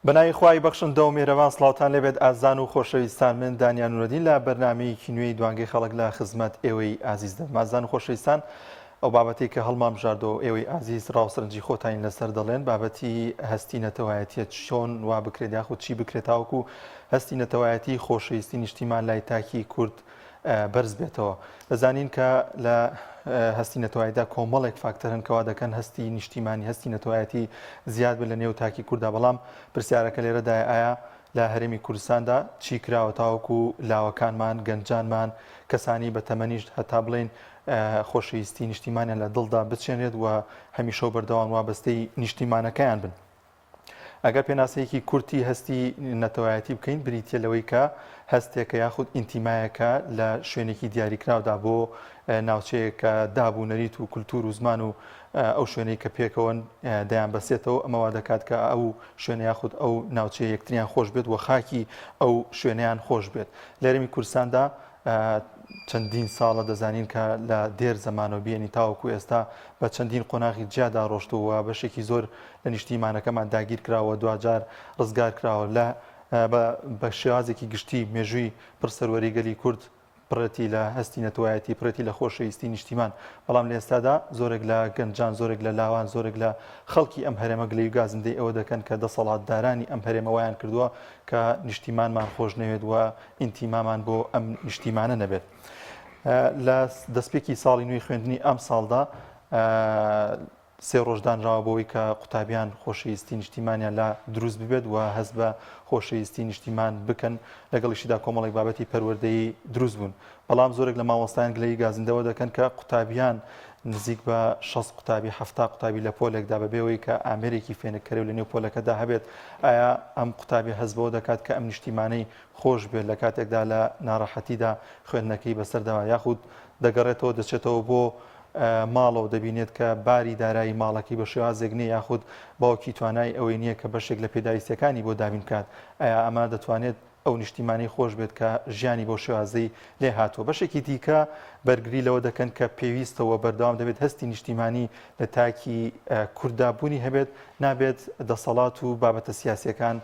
بەناوی خوای بەخشندە و میهرەبان سڵاوتان لێبێت ئازیزان و خۆشەویستان من دانیان نورەدین لە بەرنامەیەکی نوێی دوانگەی خەڵک لە خزمەت ئێوەی ئازیز دەبم ئازیزان و خۆشەویستان ئەو بابەتەی کە هەڵمان بژاردەوە ئێوەی ئازیز ڕاو سەرنجی خۆتانی لەسەر دەڵێن بابەتی هەستی نەتەوایەتیە چۆن وا بکرێت یاخود چی بکرێت تاوەکو هەستی نەتەوایەتی خۆشەویستی نیشتیمان لای تاکی کورد بەرز بێتەوە. دەزانین کە لە هەستی نەتەوایەتیدا کۆمەڵێک فاکتەر هەن کەوا دەکەن هەستی نیشتیمانی، هەستی نەتەوایەتی زیاد بێت لە نێو تاکی کورددا، بەڵام پرسیارەکە لێرەدایە ئایا لە هەرێمی کوردستاندا چی کراوە تاوەکو لاوەکانمان، گەنجانمان، کەسانی بە تەمەنیش هەتا بڵێین خۆشەویستی نیشتیمانیان لە دڵدا بچێنرێت و هەمیشە و بەردەوام وابەستەی نیشتیمانەکەیان بن. ئەگەر پێناسەیەکی کورتی هەستی نەتەوایەتی بکەین بریتیە لەوەی کە هەستێکە یاخود ئینتیمایەکە لە شوێنێکی دیاریکراودا بۆ ناوچەیەک کە داب و نەریت و کولتور و زمان و ئەو شوێنەی کە پێکەوەن دەیان بەسێتەوە ئەمە وا دەکات کە ئەو شوێنە یاخود ئەو ناوچەیە یەکتریان خۆش بێت و خاکی ئەو شوێنەیان خۆش بێت لە هەرێمی کوردستاندا چەندین ساڵە دەزانین کە لە دێر زەمانەوە بیێنی تاوەکو ئێستا بە چەندین قۆناغی جیادا ڕۆشتووە و بەشێکی زۆر لە نیشتیمانەکەمان داگیر کراوە دواجار ڕزگار کراوە لە بە شێوازێکی گشتی مێژووی پڕ سەروەری گەلی کورد پڕێتی لە هەستی نەتەوایەتی پڕێتی لە خۆشەویستی نیشتیمان بەڵام لە ئێستادا زۆرێک لە گەنجان زۆرێک لە لاوان زۆرێک لە خەڵکی ئەم هەرێمە گلەی و گازندەی ئەوە دەکەن کە دەسەڵاتدارانی ئەم هەرێمە وایان کردووە کە نیشتیمانمان خۆش نەوێت و ئینتیمامان بۆ ئەم نیشتیمانە نەبێت. لە دەستپێکی ساڵی نوێی خوێندنی ئەم ساڵدا سێ ڕۆژ دانراوە بۆی کە قوتابیان خۆشەویستی نیشتیمانیان لا دروست ببێت و هەست بە خۆشەویستی نیشتیمان بکەن لەگەڵیشیدا کۆمەڵێک بابەتی پەروەردەیی دروست بوون بەڵام زۆرێک لە مامۆستایان گلەیی گازندەوە دەکەن کە قوتابیان نزیک بە 60 قوتابی 70 قوتابی لە پۆلێکدا بەبێ ئەوەی کە ئامێرێکی فێنککەرەوە لە نێو پۆلەکەدا هەبێت ئایا ئەم قوتابی هەست بەوە دەکات کە ئەم نیشتیمانەی خۆش بێت لە کاتێکدا لە ناڕەحەتیدا خوێندنەکەی بەسەر دەبات یاخود دەگەڕێتەوە دەچێتەوە بۆ ماڵەوە دەبینێت کە باری دارایی ماڵەکەی بە شێوازێک نییە یاخود باوکی توانای ئەوەی نییە کە بەشێک لە پێداویستیەکانی بۆ دابین بکات ئایا ئەمە دەتوانێت ئەو نیشتیمانەی خۆش بێت کە ژیانی بەو شێوازەی لێ هاتووە بەشێکی دیکە بەرگری لەوە دەکەن کە پێویستەوە بەردەوام دەبێت هەستی نیشتیمانی لە تاکی کورددا بوونی هەبێت نابێت دەسەڵات و بابەتە سیاسیەکان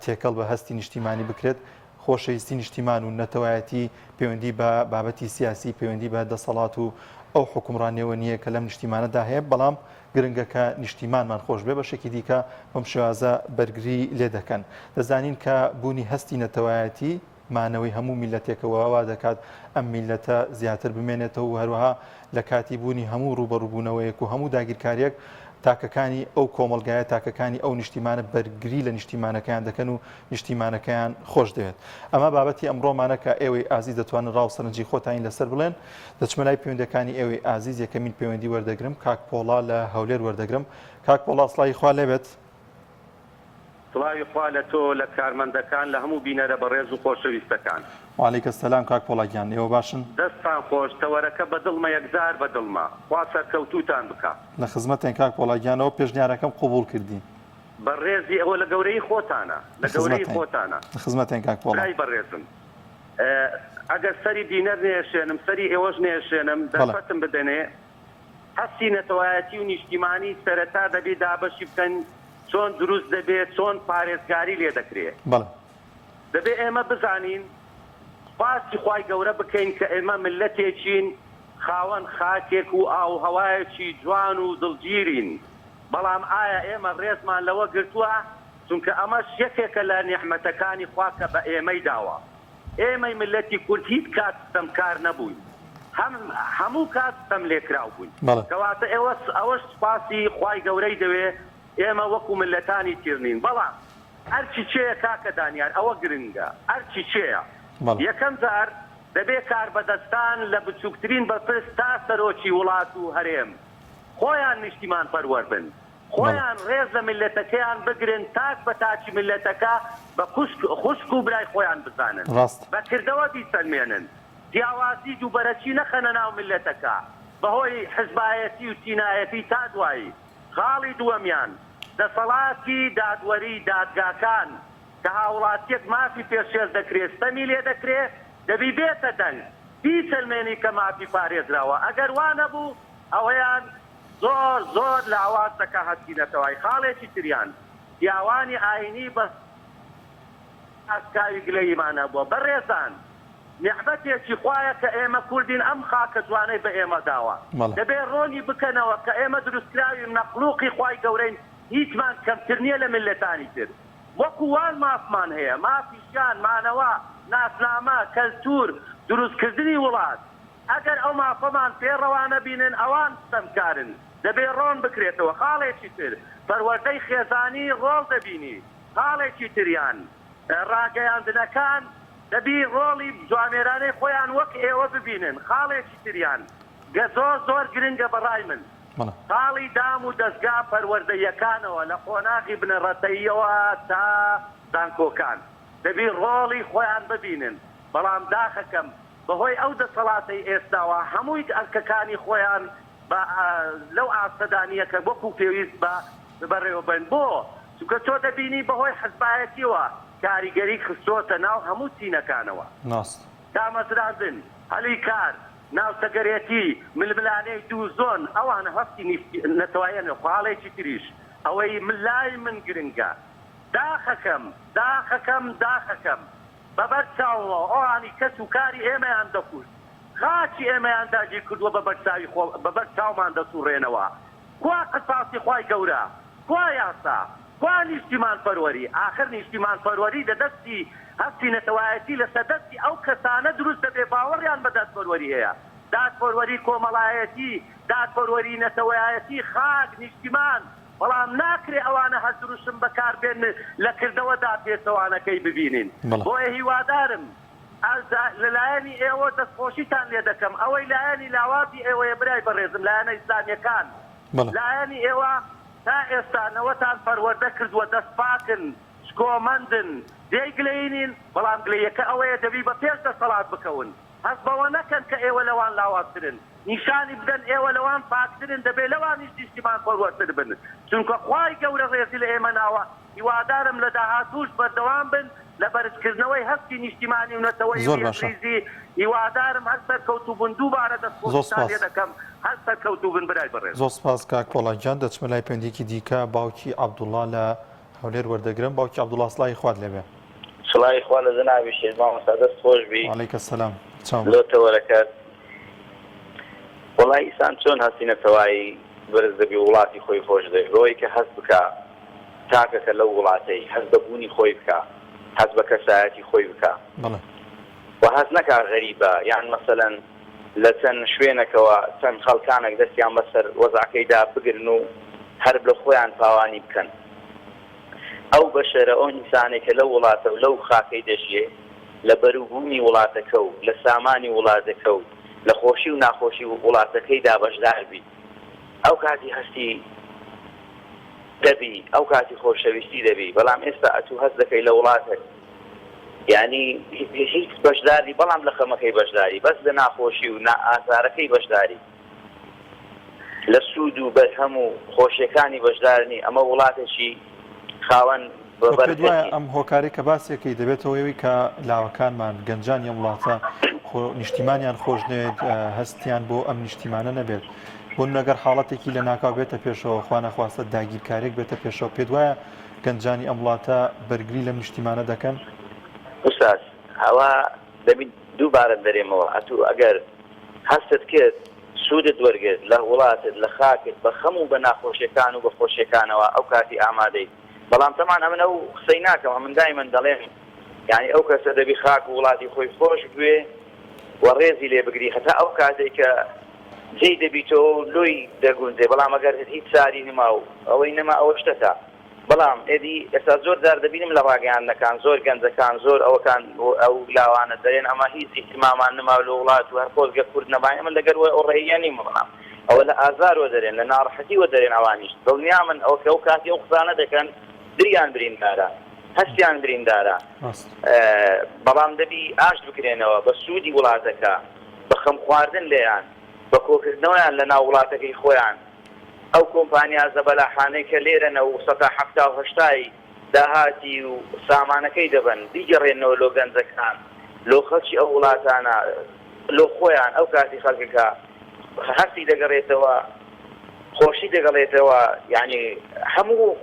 تێکەڵ بە هەستی نیشتیمانی بکرێت، خۆشەویستی نیشتیمان و نەتەوایەتی پەیوەندی بە بابەتی سیاسی، پەیوەندی بە دەسەڵات و ئەو حوکمڕانیەوە نییە کە لەم نیشتیمانەدا هەیە، بەڵام گرنگە کە نیشتیمانمان خۆش بێ، بەشێکی دیکە بەم شێوازە بەرگری لێ دەکەن. دەزانین کە بوونی هەستی نەتەوایەتی مانەوەی هەموو میللەتێکە و وا دەکات ئەم میللەتە زیاتر بمێنێتەوە و هەروەها لە کاتی بوونی هەموو ڕووبەڕووبوونەوەیەک و هەموو داگیرکارییەک تاکەکانی ئەو کۆمەڵگایە تاکەکانی ئەو نیشتیمانە بەرگری لە نیشتیمانەکەیان دەکەن و نیشتیمانەکەیان خۆش دەوێت. ئەمە بابەتی ئەمڕۆمانە کە ئێوەی ئازیز دەتوانن ڕا و سەرنجی خۆتانی لەسەر بڵێن. دەچمە لای پەیوەندیەکانی ئێوەی ئازیز یەکەمین پەیوەندی وەردەگرم کاک پۆڵا لە هەولێر وەردەگرم. کاک پۆڵا سڵاوی خوا لێبێت. سڵاوی خوا لە تۆ، لە کارمەندەکان، لە هەموو بینەرە بەڕێز و خۆشەویستەکان. وعلیک السلام کاک پۆڵا گیان ئێوە باشن؟ دەستتان خۆش، تەوەرەکە بە دڵمە یەکجار بە دڵمە، خوا سەرکەوتووتان بکا. لە خزمەتین کاک پۆڵا گیان ئەوە پێشنیارەکەم قبوڵ کردی. بەڕێزی ئەوە لە گەورەیی خۆتانە، لە گەورەیی خۆتانە. لە خزمەتین کاک پۆڵا. برای بەڕێزم ئەگەر سەری بینەر نەیەشێنم سەری ئێوەش نەیەشێنم دەرفەتم بدەنێ. هەستی نەتەوایەتی و نیشتیمانی سەرەتا دەبێ دابەشی بکەن چۆن دروست دەبێ چۆن پارێزگاری لێ دەکرێ. بەڵێ. دەبێ ئێمە بزانین سوپاسی خوای گەورە بکەین کە ئێمە میللەتێکین خاوەن خاکێک و ئاووهەوایەکی جوان و دڵگیرین بەڵام ئایا ئێمە ڕێزمان لەوە گرتووە چونکە ئەمەش یەکێکە لە نیعمەتەکانی خوا کە بە ئێمەی داوە. ئێمەی میللەتی کورد هیچ کات ستەمکار نەبووین هەم هەموو کات ستەملێکراو بووین بەڵێ. کەواتە ئێوە ئەوەش سوپاسی خوای گەورەی دەوێ ئێمە وەکو میللەتانی تر نین بەڵام ئەرکی کێیە کاکە دانیار ئەوە گرنگە ئەرکی کێیە بەڵێ. یەکەم جار دەبێ کاربەدەستان لە بچوکترین بەرپرس تا سەرۆکی وڵات و هەرێم خۆیان نیشتیمان پەروەر بن خۆیان ڕێز لە میللەتەکەیان بگرن تاک بە تاکی میللەتەکە بە کوشک خوشک و برای خۆیان بزانن ڕاستە. بە کردەوە بیسەلمێنن جیاوازی دووبەرەکی نەخەنە ناو میللەتەکە بەهۆی حزبایەتی و چینایەتی تا دوایی خاڵی دووەمیان دەسەڵاتی دادوەری دادگاکان کە هاوڵاتیەک مافی پێشێل دەکرێ ستەمی لێ دەکرێ دەبی بێتە دەنگ بیسەلمێنی کە مافی پارێزراوە ئەگەر وا نەبوو ئەوەیان زۆر زۆر لاواز دەکا هەستی نەتەوای خاڵێکی تریان. پیاوانی ئاینی بە ئاسکاوی گلەییمان هەبووە. بەڕێزان نیعمەتێکی خوایە کە ئێمە کوردین ئەم خاکە جوانەی بە ئێمە داوە. بەڵێ. دەبێ ڕۆنی بکەنەوە کە ئێمە دروستکراوی مەخلوقی خوای گەورەین هیچمان کەمتر نیە لە میللەتانی تر. وەکو وان مافمان هەیە، مافی ژیان، مانەوە، ناسنامە، کەلتور، دروستکردنی وڵات. ئەگەر ئەو مافەمان پێ ڕەوا نەبینن ئەوان ستەمکارن. دەبێ ڕۆن بکرێتەوە. خاڵێکی تر پەروەردەی خێزانی ڕۆڵ دەبینی. خاڵێکی تریان ڕاگەیاندنەکان دەبی ڕۆڵی جوامێرانەی خۆیان وەک ئێوە ببینن. خاڵێکی تریان گە زۆر زۆر گرنگە بە ڕای من خاڵی دام و دەزگا پەروەردەییەکانەوە لە قۆناغی بنەڕەتەییەوە تا زانکۆکان دەبی ڕۆڵی خۆیان ببینن بەڵام داخەکەم بەهۆی ئەو دەسەڵاتەی ئێستاوە هەمووی ئەرکەکانی خۆیان بە لەو ئاستەدا نییە کە وەکو پێویست بە بەڕێوەبەن بۆ؟ چونکە تۆ دەبینی بەهۆی حزبایەتیەوە کاریگەری خستۆتە ناو هەموو چینەکانەوە. ڕاست. دامەزراندن، هەلی کار، ناوچەگەرێتی، ململانێی دوو زۆن، ئەوانە هەستی نەتەواییان نیە. خاڵێکی تریش ئەوەی لای من گرنگە، داخەکەم، داخەکەم، داخەکەم بە بەر چاومەوە ئەوانی کەس و کاری ئێمەیان دەکوشت، خاکی ئێمەیان داگیر کردووە بە بەر چاوی خۆ بە بەر چاومان دەسوڕێنەوە. کوا قساسی خوای گەورە؟ کوا یاسا؟ کوا نیشتیمان پەروەری؟ ئاخر نیشتیمان پەروەری لە دەستی هەستی نەتەوایەتی لەسەر دەستی ئەو کەسانە دروست دەبێ باوەڕیان بە دادپەروەری هەیە. دادپەروەری کۆمەڵایەتی، دادپەروەری نەتەوەیایەتی، خاک، نیشتیمان. بەڵام ناکرێ ئەوانە هەر دروشم بەکار بێنن لە کردەوەدا پێچەوانەکەی ببینین. بۆیە هیوادارم ئەلجا لە لایەنی ئێوە دەستخۆشیتان لێ دەکەم ئەوەی لایەنی لاوازی ئێوەیە برای بەڕێزم لایەنە ئیسلامیەکان لایەنی ئێوە تا ئێستا نەوەتان پەروەردە کردووە دەست پاکن شکۆمەندن جێی گلەیی نین بەڵام گلەیەکە ئەوەیە دەبی بە پێش دەسەڵات بکەون هەست بەوە نەکەن کە ئێوە لەوان لاوازترن نیشانی بدەن ئێوە لەوان پاکترن دەبێ لەوانیش نیشتیمان پەروەرتر بن چونکە خوای گەورە ڕێزی لە ئێمە ناوە هیوادارم لە داهاتووش بەردەوام بن لە بەرزکردنەوەی هەستی نیشتیمانی و نەتەوەیی و زۆر باشە. یەکڕیزی هیوادارم هەر سەرکەوتوو بن دووبارە زۆر دەستخۆشیتان سپاس. لێ دەکەم هەر سەرکەوتوو بن برای بەڕێز. زۆر سپاس کاک پۆڵا گیان دەچمە لای پەیوەندیەکی دیکە باوکی عەبدوڵا لە هەولێر وەردەگرم باوکی عەبدوڵا سڵاوی خوات لێبێ. سڵاوی خوا لە جەنابیشت مامۆستا دەست خۆش بی. وعلیک السلام چاوم. لۆ تەوەرەکەت. وەڵای ئیسان چۆن هەستی نەتەوایی بەرز دەبی و وڵاتی خۆی خۆش دەوێ بەوەی کە هەست بکا تاکەکە لەو وڵاتەی هەست بە بوونی خۆی بکا هەست بە کەسایەتی خۆی بکا بەڵێ. و هەست نەکا غەریبە یان مەسەلەن لە چەند شوێنەکەوە چەند خەڵکانەک دەستیان بەسەر وەزعەکەیدا بگرن و هەر لە خۆیان پاوانی بکەن. ئەو بەشەرە، ئەو ئینسانەی کە لەو وڵاتە و لەو خاکەی دەژیێ، لە بەروبوومی وڵاتەکە و لە سامانی وڵاتەکە و لە خۆشی و ناخۆشی وڵاتەکەیدا بەشدار بی، ئەو کاتی هەستی دەبی، ئەو کاتی خۆشەویستی دەبی. بەڵام ئێستا ئەتوو هەست دەکەی لە وڵاتەک یانی هیچ بەشدار نی، بەڵام لە خەمەکەی بەشداری، بەس لە ناخۆشی و ئازارەکەی بەشداری. لە سوود و بەرهەم و خۆشیەکانی بەشدار نی، ئەمە وڵاتێکی خاوەن تۆ پێت وایە بەرکەتی. ئەم هۆکارەی کە باسیەکەی دەبێتە هۆی ئەوەی کە لاوەکانمان، گەنجانی ئەم وڵاتە خۆ نیشتیمانیان خۆش نەوێت، هەستیان بۆ ئەم نیشتیمانە نەبێت؟ بۆ نمونە گەر حاڵەتێکی لەناکاو بێتە پێشەوە، خوا نەخواستە داگیرکاریەک بێتە پێشەوە، پێت وایە گەنجانی ئەم وڵاتە بەرگری لەم نیشتیمانە دەکەن؟ ئوستاز ئەوە دەبی دووبارە دەرێمەوە ئەتوو ئەگەر هەستت کرد سوودت وەرگرت لە وڵاتت لە خاکت بە خەم و بە ناخۆشیەکان و بە خۆشیەکانەوە ئەو کاتی ئامادەیت بەڵام تەمان ئەمن ئەو قسەی ناکەم ئەمن دایمەن دەڵێم یانی ئەو کەسە دەبی خاک و وڵاتی خۆی خۆش بوێ و ڕێزی لێ بگری هەتا ئەو کاتەی کە جێی دەبیتەوە و لۆی دەگونجێ بەڵام ئەگەر هیچ ساری نما و ئەوەی نەما ئەوە شتەکە. بەڵام ئێدی ئێستا زۆر جار دەبینم لە ڕاگەیاندنەکان زۆر گەنجەکان زۆر ئەوەکان ئەو لاوانە دەرێن ئەمە هیچ ئیهتمامان نما لۆ وڵات و هەر خۆزگە کورد نەباین ئەمن لەگەر ئەو ڕەئیە نیم بەڵام ئەوە لە ئازارەوە دەرێن لە ناڕەحەتیوە دەرێن ئەوانیش دڵنیامن ئەوە کە ئەو کاتی ئەو قسانە دەکەن دریان بریندارە هەستیان بریندارە بەڵام دەبی ئاشت بکرێنەوە بە سوودی وڵاتەکە بە خەمخواردن لێیان بە کۆکردنەوەیان لە ناو وڵاتەکەی خۆیان. ئەو کۆمپانیا زەبەلاحانەی کە لێرەنە و سەتا حەفتا و هەشتای داهاتی و سامانەکەی دەبەن بیگەڕێننەوە لۆ گەنجەکان لۆ خەڵکی ئەو وڵاتانە لۆ خۆیان ئەو کاتی خەڵکەکە هەستی دەگەڕێتەوە خۆشی دەگەڵێتەوە یانی هەموو.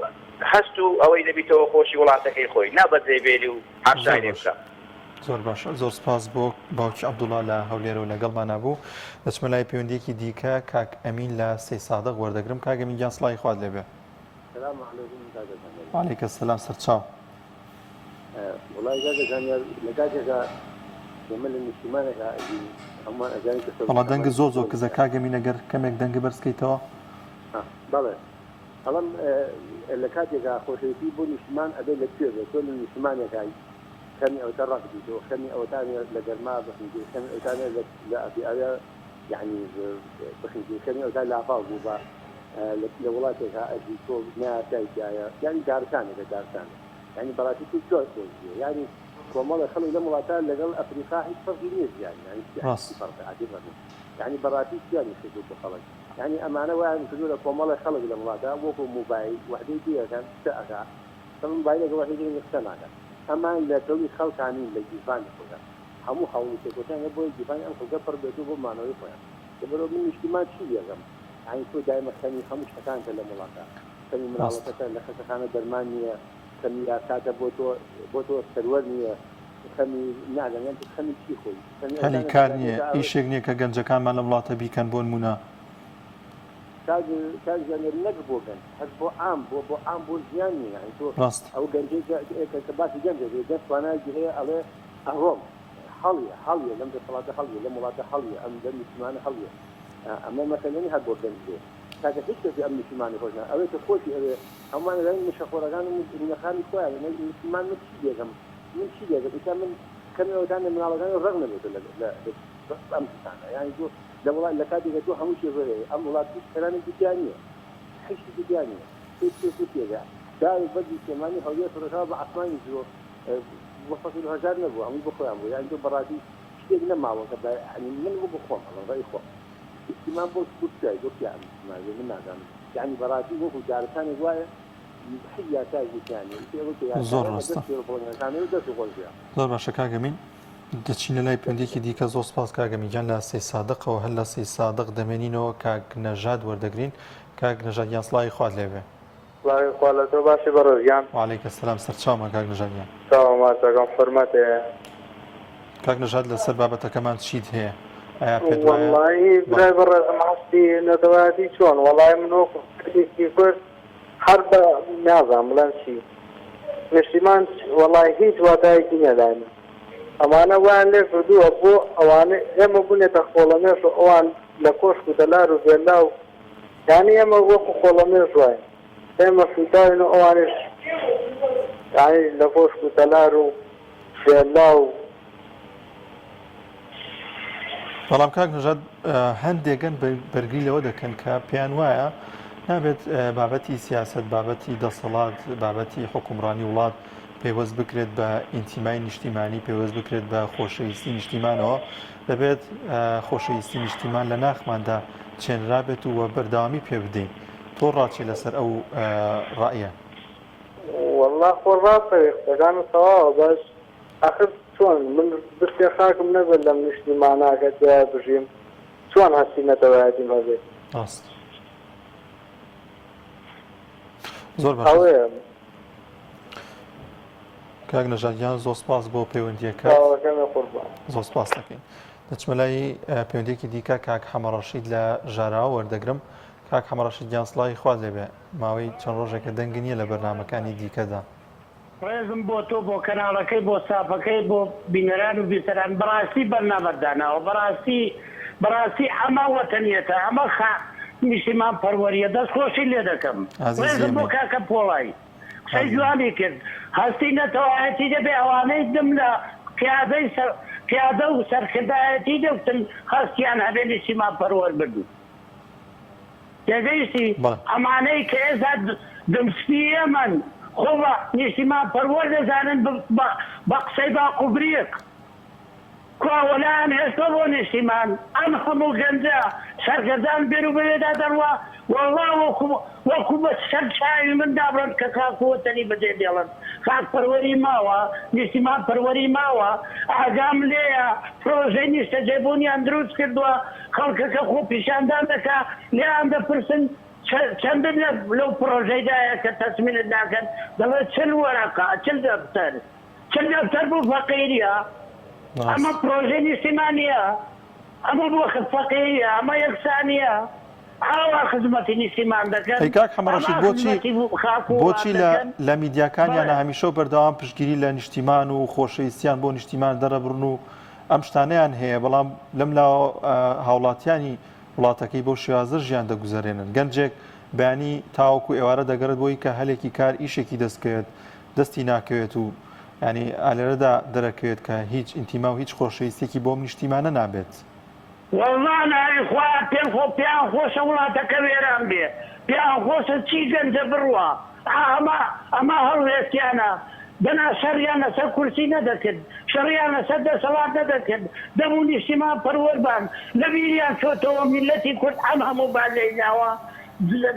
هەست و ئەوەی دەبیتەوە خۆشی وڵاتەکەی خۆی نا بەجێ بێلی و زۆر حاشای لێ باش بکا. زۆر باشە زۆر سپاس بۆ باوکی عەبدوڵا لە هەولێرەوە لەگەڵمانا بوو دەچمە لای پەیوەندیەکی دیکە کاک ئەمین لە سەیسادق وەردەگرم کاک ئەمین گیان سڵاوی خوات لێبێ. سلام علیکم کاکە زانیار. وعلیک السلام سەرچاو. وەڵای کاکە زانیار لە کاتێکا ئێمە لە نیشتیمانێکا ئەژین هەموومان ئەزانین کە وەڵا سەرۆک دەنگت تەمەنی زۆر زۆر زۆری کزە هەیە. کاک ئەمین ئەگەر کەمێک دەنگت بەرز کەیتەوە. ها بەڵێ ئەڵێم لە کاتێکا خۆشەویستی بۆ نیشتمان ئەبێ لە کوێ بێ تۆ لە نیشتمانێکای خەمی ئەوەتە ڕەق بی تۆ خەمی ئەوەتانێ لە گەرما بخنکی خەمی ئەوتانێ لە ئەبی ئەوێ یەعنی بخنکی خەمی ئەوتا لافاو بوو بە لە وڵاتێکا ئەژی تۆ نایاسای تیایە یانی دارستانێکە دارستانێک یانی بەڕاستی تۆ چۆن خۆش بوێ یانی کۆمەڵێ خەڵک لەم وڵاتە لەگەڵ ئەفریقا هیچ فەرقی نییە ژیان یانی چی ڕاست. فەرقە ئەدی فەرموو یانی بەڕاستی چیانی کردووە بۆ خەڵک یانی ئەمانە وایان کردووە لە کۆمەڵێ خەڵک لەم وڵاتە وەکو موبایل وەحدەی پێ ئەکەن قسە ئەکا تەبعەن موبایل لەگەڵ وەحدەی دەنگی قسە ناکا ئەمان لە دڵی خەڵکا نین لە گیرفانی خۆیان هەموو هەوڵ و تێکۆشانیان بۆیە گیرفانی ئەم خەڵکە پڕ بێتەوە بۆ مانەوەی خۆیان لەبەرئەوە من نیشتیمان چی لێکەم یانی تۆ دایمە خەمی هەموو شتەکانتە لەم وڵاتە خەمی ڕاست. مناڵەکەتە لە خەسەخانە دەرمان نییە خەمی یاساتە بۆ تۆ بۆ تۆ سەروەر نییە خەمی نازانم یان تۆ خەمی چی خۆی خەمی هەلی ئەوەتانە کار لە نییە، کاتێکا ئەوە ئیشێک نییە کە گەنجەکانمان لەم وڵاتە بیکەن بۆ نموونە. کاک کاک ژیانەر نەک بۆ گەنج هەر بۆ عام بۆ بۆ عام بۆ ژیان نییە یانی تۆ ڕاست. ئەو گەنجەی کە کە کە باسی گەنج دەکەی گەنج توانایەکی هەیە ئەڵێ ئەڕۆم هەڵیە هەڵیە لەم دەسەڵاتە هەڵیە لەم وڵاتە هەڵیە ئەم لەم نیشتیمانە هەڵیە ئەمە مەسەلە نیە هەر بۆ گەنج بێ کاکە هیچ کەسی ئەم نیشتیمانەی خۆش ناوێ ئەوەی کە خۆشی ئەوێ هەموومان ئەزانین مشەخۆرەکان و مجرمەکانی خۆیانە نە نیشتیمان من چی لێکەم من چی لێکەم ئیستا من خەمی ئەوەتانە مناڵەکانی ڕەق نەبێتەوە لە لە ئەم کەسانە یانی تۆ لە وڵات لە کاتێکە تۆ هەموو شتێک هەیە ئەم وڵات هیچ کەرامێکی تیا نییە هیچ شتێکی تیا نییە تۆ چیە کورسیەکە دار و بەردی سلێمانی هەولێر فرۆشاوە بە عەسمانی زۆ بۆ فەقیر و هەژار نەبووە هەمووی بۆ خۆیان بووە یانی تۆ بەڕاستی شتێک نەماوە کە بە یانی من وەکو خۆم ئەڵێم ڕەئی خۆم ئیشتیمان بۆ بۆ کوێ بۆ کوێ ئەم ئیشتیمان بێ من نازانم یانی بەڕاستی وەکو دارستانێک وایە هیچ یاسایەکی تیا نییە ئیتر ئەوەی کە زۆر یاسایە لە ڕاستە. دەست شێرە پڵنگەکانەوە و دەست خۆش بێ. زۆر باشە کاک ئەمین دەچینە لای پەیوەندیەکی دیکە زۆر سپاس کاک ئەمین گیان لە سەیدسادقەوە هەر لە سەیدسادق دەمێنینەوە کاک نەژاد وەردەگرین کاک نەژاد گیان سڵاوی خوات لێبێ. سڵاوی خوا لە تۆ باشی بەڕێز گیان. وعلیک السلام سەرچاومان کاک نەژاد گیان. چاوە ماچەکەم حورمەتێ. کاک نەژاد لەسەر بابەتەکەمان چیت هەیە ئایا پێت وایە وەڵایی بەڵێ. برای بەڕێزم هەستی نەتەوایەتی چۆن وەڵایی من وەکو کەسێکی کورد هەر بە نازانم بڵێم چی نیشتیمان وەڵایی هیچ واتایەکی نیە لای من ئەمانە وایان لێ کردووە بۆ ئەوانە ئێمە بوونێتە خۆڵەمێش و ئەوان لە کۆشک و تەلار و ڤێلا و یانی ئێمە وەکو خۆڵەمێش واین ئێمە سوتاوین و ئەوانیش یانی لە کۆشک و تەلار و ڤێلا و. بەڵام کاک نەژاد هەندێکن بەرگری لەوە دەکەن کە پێیان وایە نابێت بابەتی سیاسەت بابەتی دەسەڵات بابەتی حکومڕانی وڵات پەیوەست بکرێت بە ئینتیمای نیشتیمانی پەیوەست بکرێت بە خۆشەویستی نیشتیمانەوە دەبێت خۆشەویستی نیشتیمان لە ناخماندا چێنرابێت و بەردەوامی پێ بدەین تۆ ڕاچی لەسەر ئەو ڕایە؟ وەڵا خۆ ڕاستە قسەکانت تەواوە بەس ئەخر چۆن من بستێ خاکم نەبێت لەم نیشتیمانە کە تیایا بژیم چۆن هەستی نەتەوایەتیم هەبێت؟ ڕاست زۆر باشە ئەوەیە. کاک نەژاد گیان زۆر سپاس بۆ پەیوەندیەکەت. چاوەکەمی قوربان. زۆر سپاس دەکەین. دەچمە لای پەیوەندیەکی دیکە کاک حەمەڕەشید لە ژاراوە وەردەگرم. کاک حەمەڕەشید گیان سڵاوی خوات لێبێ. ماوەی چەند ڕۆژێکە دەنگ نییە لە بەرنامەکانی دیکەدا. ڕێزم بۆ تۆ بۆ کەناڵەکەی بۆ ستافەکەی بۆ بینەران و بیسەران بەڕاستی بەرنامەت داناوە بەڕاستی بەڕاستی ئەمە وەتەنیەتە ئەمە خا نیشتیمان پەروەریە دەست خۆشی لێ دەکەم ئازیزی ڕێزم بۆ ئێمەی. کاکە پۆڵای قسەی ئازیزی. جوانی کرد هەستی نەتەوایەتی دەبێ ئەوانەی دم لە قیادەی سەر قیادە و سەرکردایەتی دەکوتن هەستیان هەبێ نیشتیمان پەروەر بن. تێگەیشتی؟ بەڵێ. ئەمانەی کە ئێستا دمسپی ئێمەن خۆ بە نیشتیمان پەروەر دەزانن بە قسەی باق و بریق. کوا وەلایان هێشتوە بۆ نیشتیمان؟ ئەم هەموو گەنجە سەرگەردان بێر و بەوێدا دەڕوا وەڵا وەکو وەکو بە سەر چاوی من دابڕن کە خاک و وەتەنی بەجێ دێڵن. خاک پەروەری ماوە؟ نیشتیمان پەروەری ماوە؟ ئاگام لێیە پرۆژەی نیشتەجێبوونیان دروست کردوە خەڵکەکە خۆپیشاندان دەکا لێیان دەپرسن. چەندت لەو پڕۆژەیدایە کە تەسمینت ناکەن دەڵێ 40 وەرەقە 40 دەفتەر 40 دەفتەر بۆ فەقیریە ئەمە پڕۆژەی نیشتیمانیە ئەمە بۆ فەقیریە ئەمە یەکسانیە ئاوا خزمەتی نیشتیمان دەکەن ئەی کاک حەمە ئەما ڕەشید بۆچی خزمەتی خاک و وڵات بۆچی لە دەکەن لە میدیاکانیانە بەڵێ. هەمیشە و بەردەوام پشتگیری لە نیشتیمان و خۆشەویستیان بۆ نیشتیمان دەرەبڕن و ئەم شتانەیان هەیە بەڵام لەم لاوە هاوڵاتیانی وڵاتەکەی بەو شێوازە ژیان دەگوزەرێنن گەنجێک بەیانی تاوەکو ئێوارە دەگەڕێت بۆی کە هەلێکی کار ئیشێکی دەست بکەوێت دەستی ناکەوێت و یانی ئالێرەدا دەرەکەوێت کە هیچ ئینتیما و هیچ خۆشەویستیەکی بۆم نیشتیمانە نابێت. وەڵا ناوی خوا پێم خۆ پێیان خۆشە وڵاتەکە وێران بێ پێیان خۆشە چی گەنجە بڕوا ئا ئەمە ئەمە هەڵوێستیانە دەنا شەڕیان لەسەر کورسی نەدەکرد شەڕیان لەسەر دەسەڵات نەدەکرد دەبوو نیشتیمان پەروەر بان لەبیریان چۆتەوە میللەتی کورد ئەم هەموو باجەی داوە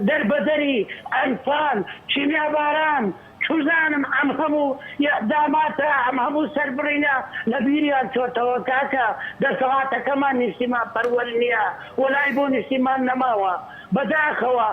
دەربەدەری ئەنفال کیمیاباران چوزانم ئەم هەموو ئیعداماتە ئەم هەموو سەربڕینە لە بیریان چۆتەوە کاکە دەسەڵاتەکەمان نیشتیمان پەروەر نیە وەلای بۆ نیشتیمان نەماوە بەداخەوە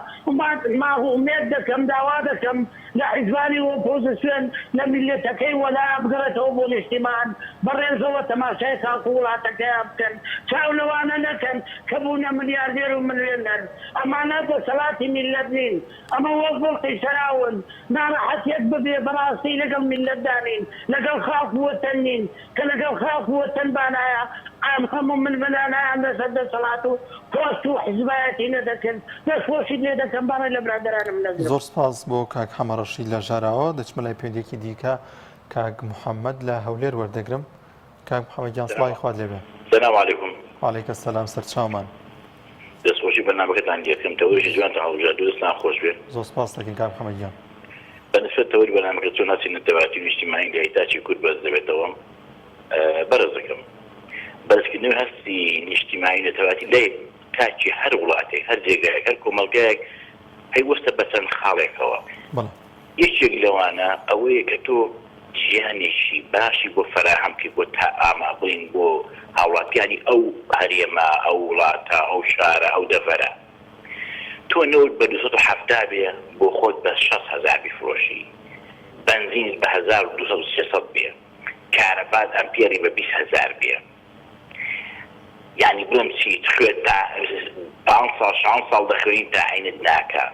ئومێد دەکەم داوا دەکەم لە حیزبانی ئۆپۆزسیۆن لە میللەتەکەی وەلا بگەڕێتەوە بۆ نیشتیمان بە ڕێزەوە تەماشای خاک و وڵاتەکەیان بکەن چاو لەوانە نەکەن کە بوونە ملیاردێر و ملیۆنەر ئەمانە دەسەڵاتی میللەت نین ئەمە وەک بڵقی سەراون ناڕەحەتیەک ببێ بەڕاستی لەگەڵ میللەتدا نین لەگەڵ خاک و وەتەن نین کە لەگەڵ خاک و وەتەن بانایە ئەم هەموو ململانایان لەسەر دەسەڵات و پۆست و حزبایەتی نەدەکرد دەست خۆشیت لێ دەکەم با ڕێ لە برادەرانم نەگرم. زۆر سپاس بۆ کاک حەمە ڕەشید لە ژاراوە دەچمە لای پەیوەندیەکی دیکە کاک محەممەد لە هەولێر وەردەگرم کاک محەممەد گیان سڵاوی خوات لێ بێ. سلام علیکم. وعلیک السلام سەرچاومان. دەستخۆشی بەرنامەکەتان لێکەم تەوەرێکی جوانتان هەڵبژاردووە دەستتان خۆش بێ. زۆر سپاست دەکەین کاک محەمەد گیان. بە نسبەت تەوەری بەرنامەکە چۆن هەستی نەتەوایەتی و نیشتیمانی لای تاکی کورد بەرز دەبێتەوە بەرز دەکەم. بەرزکردنەوەی هەستی نیشتیمانی و نەتەوایەتی لای تاکی هەر وڵاتێک، هەر جێگایەک، هەر کۆمەڵگایەک پەیوەستە بە چەند خاڵێکەوە. بەڵێ. یەکێک لەوانە ئەوەیە کە تۆ ژیانێکی باشی بۆ فەراهەم بکەی بۆ تا ئاما بڵێین بۆ هاوڵاتیانی ئەو هەرێمە، ئەو وڵاتە، ئەو شارە، ئەو دەڤەرە. تۆ نەوت بە 270 بێ بۆ خۆت بە 60 هەزار بیفرۆشی، بەنزینت بە 1200 و 300 بێ، کارەبات ئەمپێری بە 20 هەزار بێ. یانی بڵێم چیت خوێت تا پانز ساڵ شانز ساڵ دەخوێنی تا عەینت ناکا.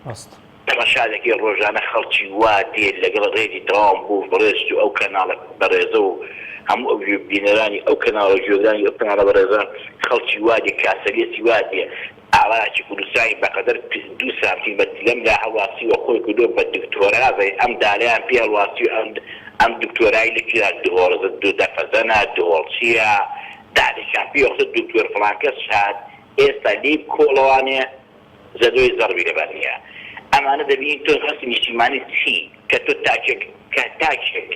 ڕاست. تەمەشا دەکەی ڕۆژانە خەڵکی وا دێ لەگەڵ ڕێزی تەواوم بۆ بەڕێزت و ئەو کەناڵە بەڕێزە و هەموو ئەو گوێ بینەرانی ئەو کەناڵە گوێگرانی ئەو کەناڵە بەڕێزە خەڵکی وا دێ کاسەلێسی وا دێ ئاڵایەکی کوردستانی بەقەدەر دوو سانتیمەتر لەم لا هەڵواسیوە خۆی کردووە بە دکتۆرا زەی ئەم دالەیان پێ هەڵواسیوە ئەم ئەم دکتۆرای لە کوێ دهۆڵ دەفەزەنە دهۆڵ چییە دالێکیان پێ خست دکتۆر فڵان کەس هات ئێستا لێی بکۆڵەوانێ زەدۆی زەڕبی لەبەر نییە ئەمانە دەبینی تۆ هەستی نیشتیمانی چی کە تۆ تاکێک کە تاکێک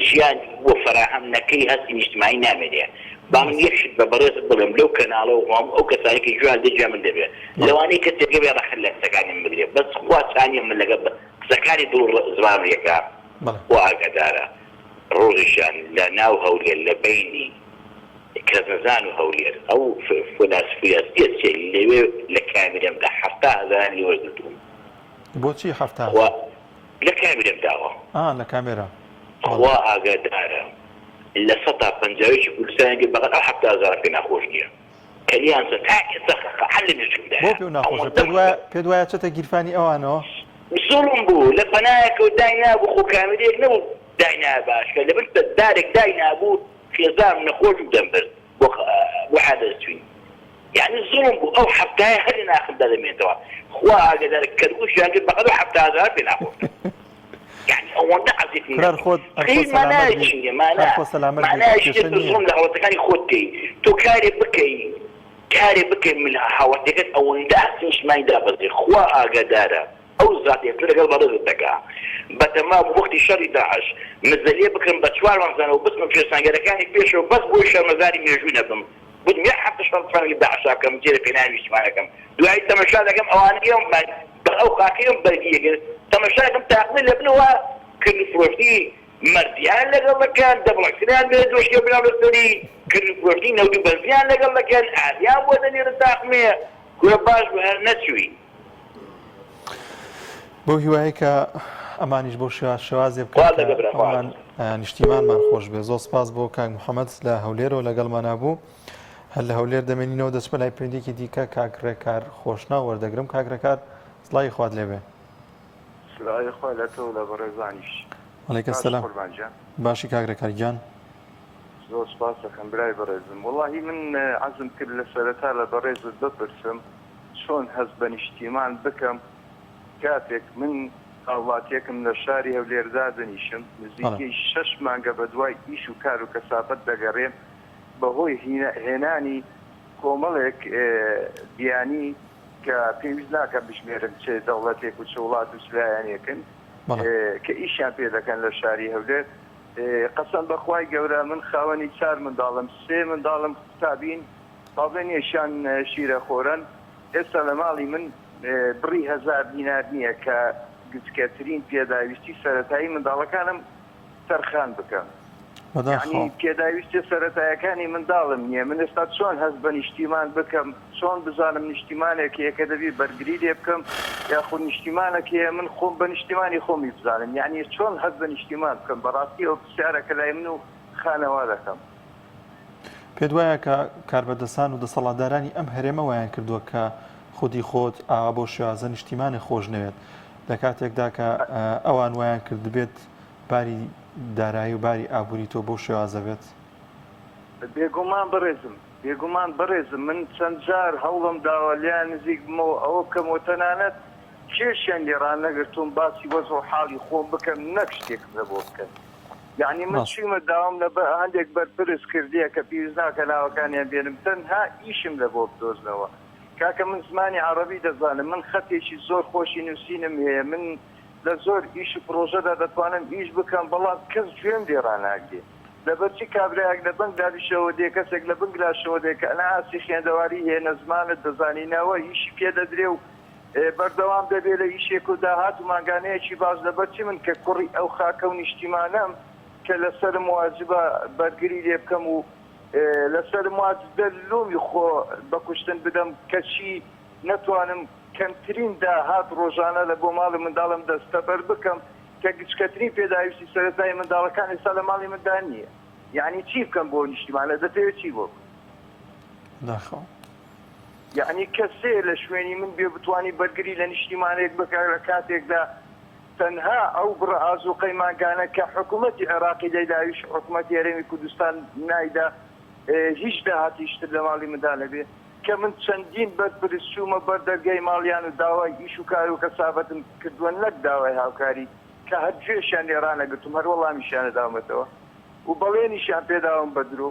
ژیانی بۆ فەراهەم نەکەی هەستی نیشتمانی نامێنێ با من یەک شت بە بەڕێزت بڵێم لەو کەناڵە و هەموو ئەو کەسانەی کە گوێیان لێ گوێ من دەبێ لەوانەیە کەسێک هەبێ ڕەخنە لە قسەکانی من بگرێ بەس خوا چانیە من لەگەڵ قسەکانی دڵ و زمانم یەکە خوا ئاگادارە ڕۆژێکیان لە ناو هەولێر لە بەینی کەسنەزان و هەولێر ئەو فۆلاسفیاستیە چیە لەوێ لە کامیرەمدا 70 هەزاران لێ وەرگرتووم. بۆچی 70 خوا لە کامیرەم داوە. ئا لە کامێرا. خوا ئاگادارە لە سەتا پەنجاویەکی کوردستانی گرت بەقەد ئەو 70 هەزارە پێ ناخۆش نیە کە لێیان چە تا ئێستا خەقە هەر لە مێشکمدایە بۆ پێو ناخۆشە ئەوەندە پێت وایە پێت وایە چەتە گیرفانی ئەوانەوە؟ زوڵم بوو لە پەنایەکەوە داینابوو خۆ کامیرەیەک نەبوو داینایە باشکە لەبن دارێک داینابوو خێزانم نەخۆش بوو دەمبرد بۆ بۆ عادەت چوین یانی زوڵم بوو ئەو حەفتایە هەر لە ناخمدا دەمێنێتەوە خوا ئاگادارە کەرگوشیان کرد بەقەد ئەو 70 هەزارە پێ ناخۆش بوو یانی ئەوەندە عەزیەتم کورە هەر نەکرد خۆت هەر خۆت خیر سەلامەت مانایەکی بی نییە هەر مانا خۆت سەلامەت بی مانایەکی کێشە نییە تۆ نییە. زوڵم لە هاوڵاتەکانی خۆت بکەی تۆ کارێ بکەی کارێ بکەی من هاوڵاتیەکەت ئەوەندە ئاستی نیشتمانی دابەزێ خوا ئاگادارە ئەو زاتەی قسە لەگەڵ بەڕێزت دەکا بەتەما بوو وەختی شەڕی داعش مزەلیە بکرم بە چوار مەخزەنەوە بچمە پێش سەنگەرەکانی پێشەوە بەس بۆی شەرمەزاری مێژوو نەبم گوتم یەک هەفتە شەڕ تفەنگ لە داعشا بکەم جێ لە پێناوی نیشتمانەکەم دوایی تەمەشا دەکەم ئەوانەی ئەم بە ئەو خاکەی ئەم بەرگی ئەگرت تەمەشا دەکەم تاقمێ لە بنەوە کرد و فرۆشتنی مەردیان لەگەڵ دەکەن دەبڵەکسریان بێ دۆشکە بناو لەسەری کرد و فرۆشتنی نەوت و بەنزیان لەگەڵ دەکەن ئاویان بۆ دەنێرن تاقمێ کورە باش بوو هەر نەچووی. بەو هیوایەی کە ئەمانیش بەو شێواز شێوازێ بکەن خوا کە لەگە برا خوا هەموومان نیشتیمانمان خۆش بێ. زۆر سپاس بۆ کاک محەممەد لە هەولێرەوە لەگەڵمانا بوو. هەر لە هەولێر دەمێنینەوە دەچمە لای پەیوەندییەکی دیکە کاک ڕێکار خۆشناو وەردەگرم. کاک ڕێکار سڵاوی خوات لێ بێ. سڵاوی خوا لە تۆ و لە بەڕێزانیش. وعلیک باشی السلام. قوربان گیان. باشی کاک ڕێکار گیان. زۆر سپاست دەکەم برای بەڕێزم. وەڵاهی من عەزم کرد لە سەرەتا لە بەڕێزت بپرسم چۆن هەست بە نیشتیمان بکەم کاتێک من هاوڵاتیەکم لە شاری هەولێر دادەنیشم نزیکەی شەش مانگە بەدوای ئیش و کار و کەسابەت دەگەڕێم بەهۆی هێنانی کۆمەڵێک بیانی کە پێویست ناکە بژمێرم چ دەوڵەتێک و چ وڵات و چ لایەنێکن کە ئیشیان پێ دەکەن لە شاری هەولێر قەسەم بەخوای گەورە من خاوەنی چار منداڵم سێ منداڵم قوتابین با بڵێن یەکیان شیرەخۆرەن، ئێستا لە ماڵی من بڕی هەزار دینار نییە کە گچکەترین پێداویستی سەرەتایی منداڵەکانم تەرخان بکەم. بەداخەوە. یەعنی پێداویستیە سەرەتایەکانی منداڵم نییە، من ئێستا چۆن هەست بە نیشتیمان بکەم، چۆن بزانم نیشتیمانێک هەیە کە دەبی بەرگری لێ بکەم، یاخود نیشتیمانێک هەیە من خۆم بە نیشتیمانی خۆمی بزانم، یەعنی چۆن هەست بە نیشتیمان بکەم، بەڕاستی ئەوە پرسیارەکە لای من و خانەوادەکەم. پێت وایە کە کاربەدەستان و دەسەڵاتدارانی ئەم هەرێمە وایان کردووە کە خودی خۆت ئاوا بەو شێوازە نیشتیمانێ خۆش نەوێت لە کاتێکدا کە ئەوان وایان کردبێت باری دارایی و باری ئابووری تۆ بەو شێوازە بێت؟ بێگومان بەڕێزم، بێگومان بەڕێزم من چەند جار هەوڵم داوە لێیان نزیک بمەوە ئەوە بکەمەوە تەنانەت کێشیان لێ ڕانەگرتووم باسی وەزع و حاڵی خۆم بکەم نەک شتێکم لە بۆ بکەن. یەعنی من چوومە داوام لە هەندێک بەرپرس کردیە کە پێویست ناکە ناوەکانیان بێنم تەنها ئیشم لە بۆ بدۆزنەوە کاکە من زمانی عەڕەبی دەزانم من خەتێکی زۆر خۆشی نووسینم هەیە من لە زۆر ئیش و پڕۆژەدا دەتوانم ئیش بکەم بەڵام کەس گوێم لێ ڕاناگرێ لەبەرچی کابرایەک لە بەنگلادیشەوە دێ کەسێک لە بنگلاشەوە دێ کە نە ئاستی خوێندەواری هەیە نە زمانت دەزانی نەوە ئیشی پێ دەدرێ و بەردەوام دەبێ لە ئیشێک و داهات و مانگانەیەکی باش، لەبەرچی من کە کوڕی ئەو خاکە و نیشتیمانەم کە لەسەرم واجبە بەرگری لێ بکەم و لەسەرم واجبە لۆمی خۆ بە کوشتن بدەم کەچی نەتوانم کەمترین داهات ڕۆژانە لە بۆ ماڵی منداڵم دەستەبەر بکەم کە گچکەترین پێداویستی سەرەتایی منداڵەکان ئێستا لە ماڵی مندا نییە یەعنی چی بکەم بۆ نیشتیمانە دەتەوێ چی بۆ بکەم؟ داخەوە. یەعنی کەسێ لە شوێنی من بێ بتوانی بەرگری لە نیشتیمانێک بکا لە کاتێکدا تەنها ئەو بڕە ئازوقەی مانگانە کە حکومەتی عێراقی دەیداویش حکومەتی هەرێمی کوردستان نایدا هیچ داهاتیش تر لە ماڵی مندا نەبێ کە من چەندین بەرپرس چوومە بەر دەرگای ماڵیان و داوای ئیش و کار و کەسابەتم کردووە نەک داوای هاوکاری کە هەر گوێشیان لێ ڕانەگرتووم هەر وەڵامیشیان نەداومەتەوە و بەڵێنیشیان پێداوم بە درۆ.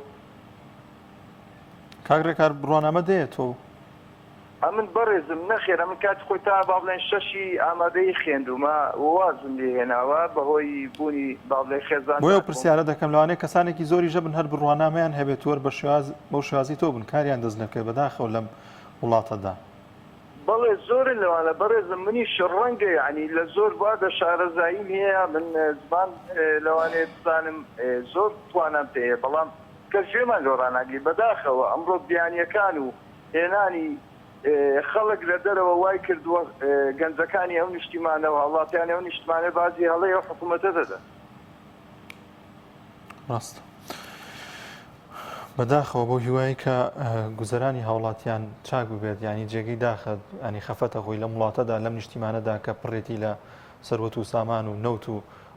کاک ڕێکار بڕوانامە دەیە تۆ؟ ئەمن بەڕێزم نەخێر ئەمن کاتی خۆی تا با بڵێن شەشی ئامادەیی خوێندوومە و وازم لێ هێناوە بەهۆی بوونی با بڵێن خێزان بۆیە ئەو پرسیارە دەکەم لەوانەیە کەسانێکی زۆریش هەبن هەر بڕوانامەیان هەبێت و هەر بە شێواز بەو شێوازی تۆ بن کاریان دەست نەکەوێت بەداخەوە لەم وڵاتەدا. بەڵێ زۆرن لەوانە بەڕێزم منیش ڕەنگە یەعنی لە زۆر بواردا شارەزاییم هەیە من زمان لەوانەیە بزانم زۆر توانام پێ هەیە بەڵام کەس گوێمان لۆ ڕاناگری بەداخەوە ئەمڕۆ بیانیەکان و هێنانی خەڵک لە دەرەوە وای کردووە گەنجەکانی ئەو نیشتیمانە و هاوڵاتیانی ئەو نیشتمانە باجی هەڵەی ئەو حکوومەتە دەدەن. ڕاستە. بەداخەوە بەو هیوایەی کە گوزەرانی هاوڵاتیان چاک ببێت یانی جێگەی داخە ینی خەفەتە خۆی لەم وڵاتەدا لەم نیشتیمانەدا کە پڕێتی لە سەروەت و سامان و نەوت و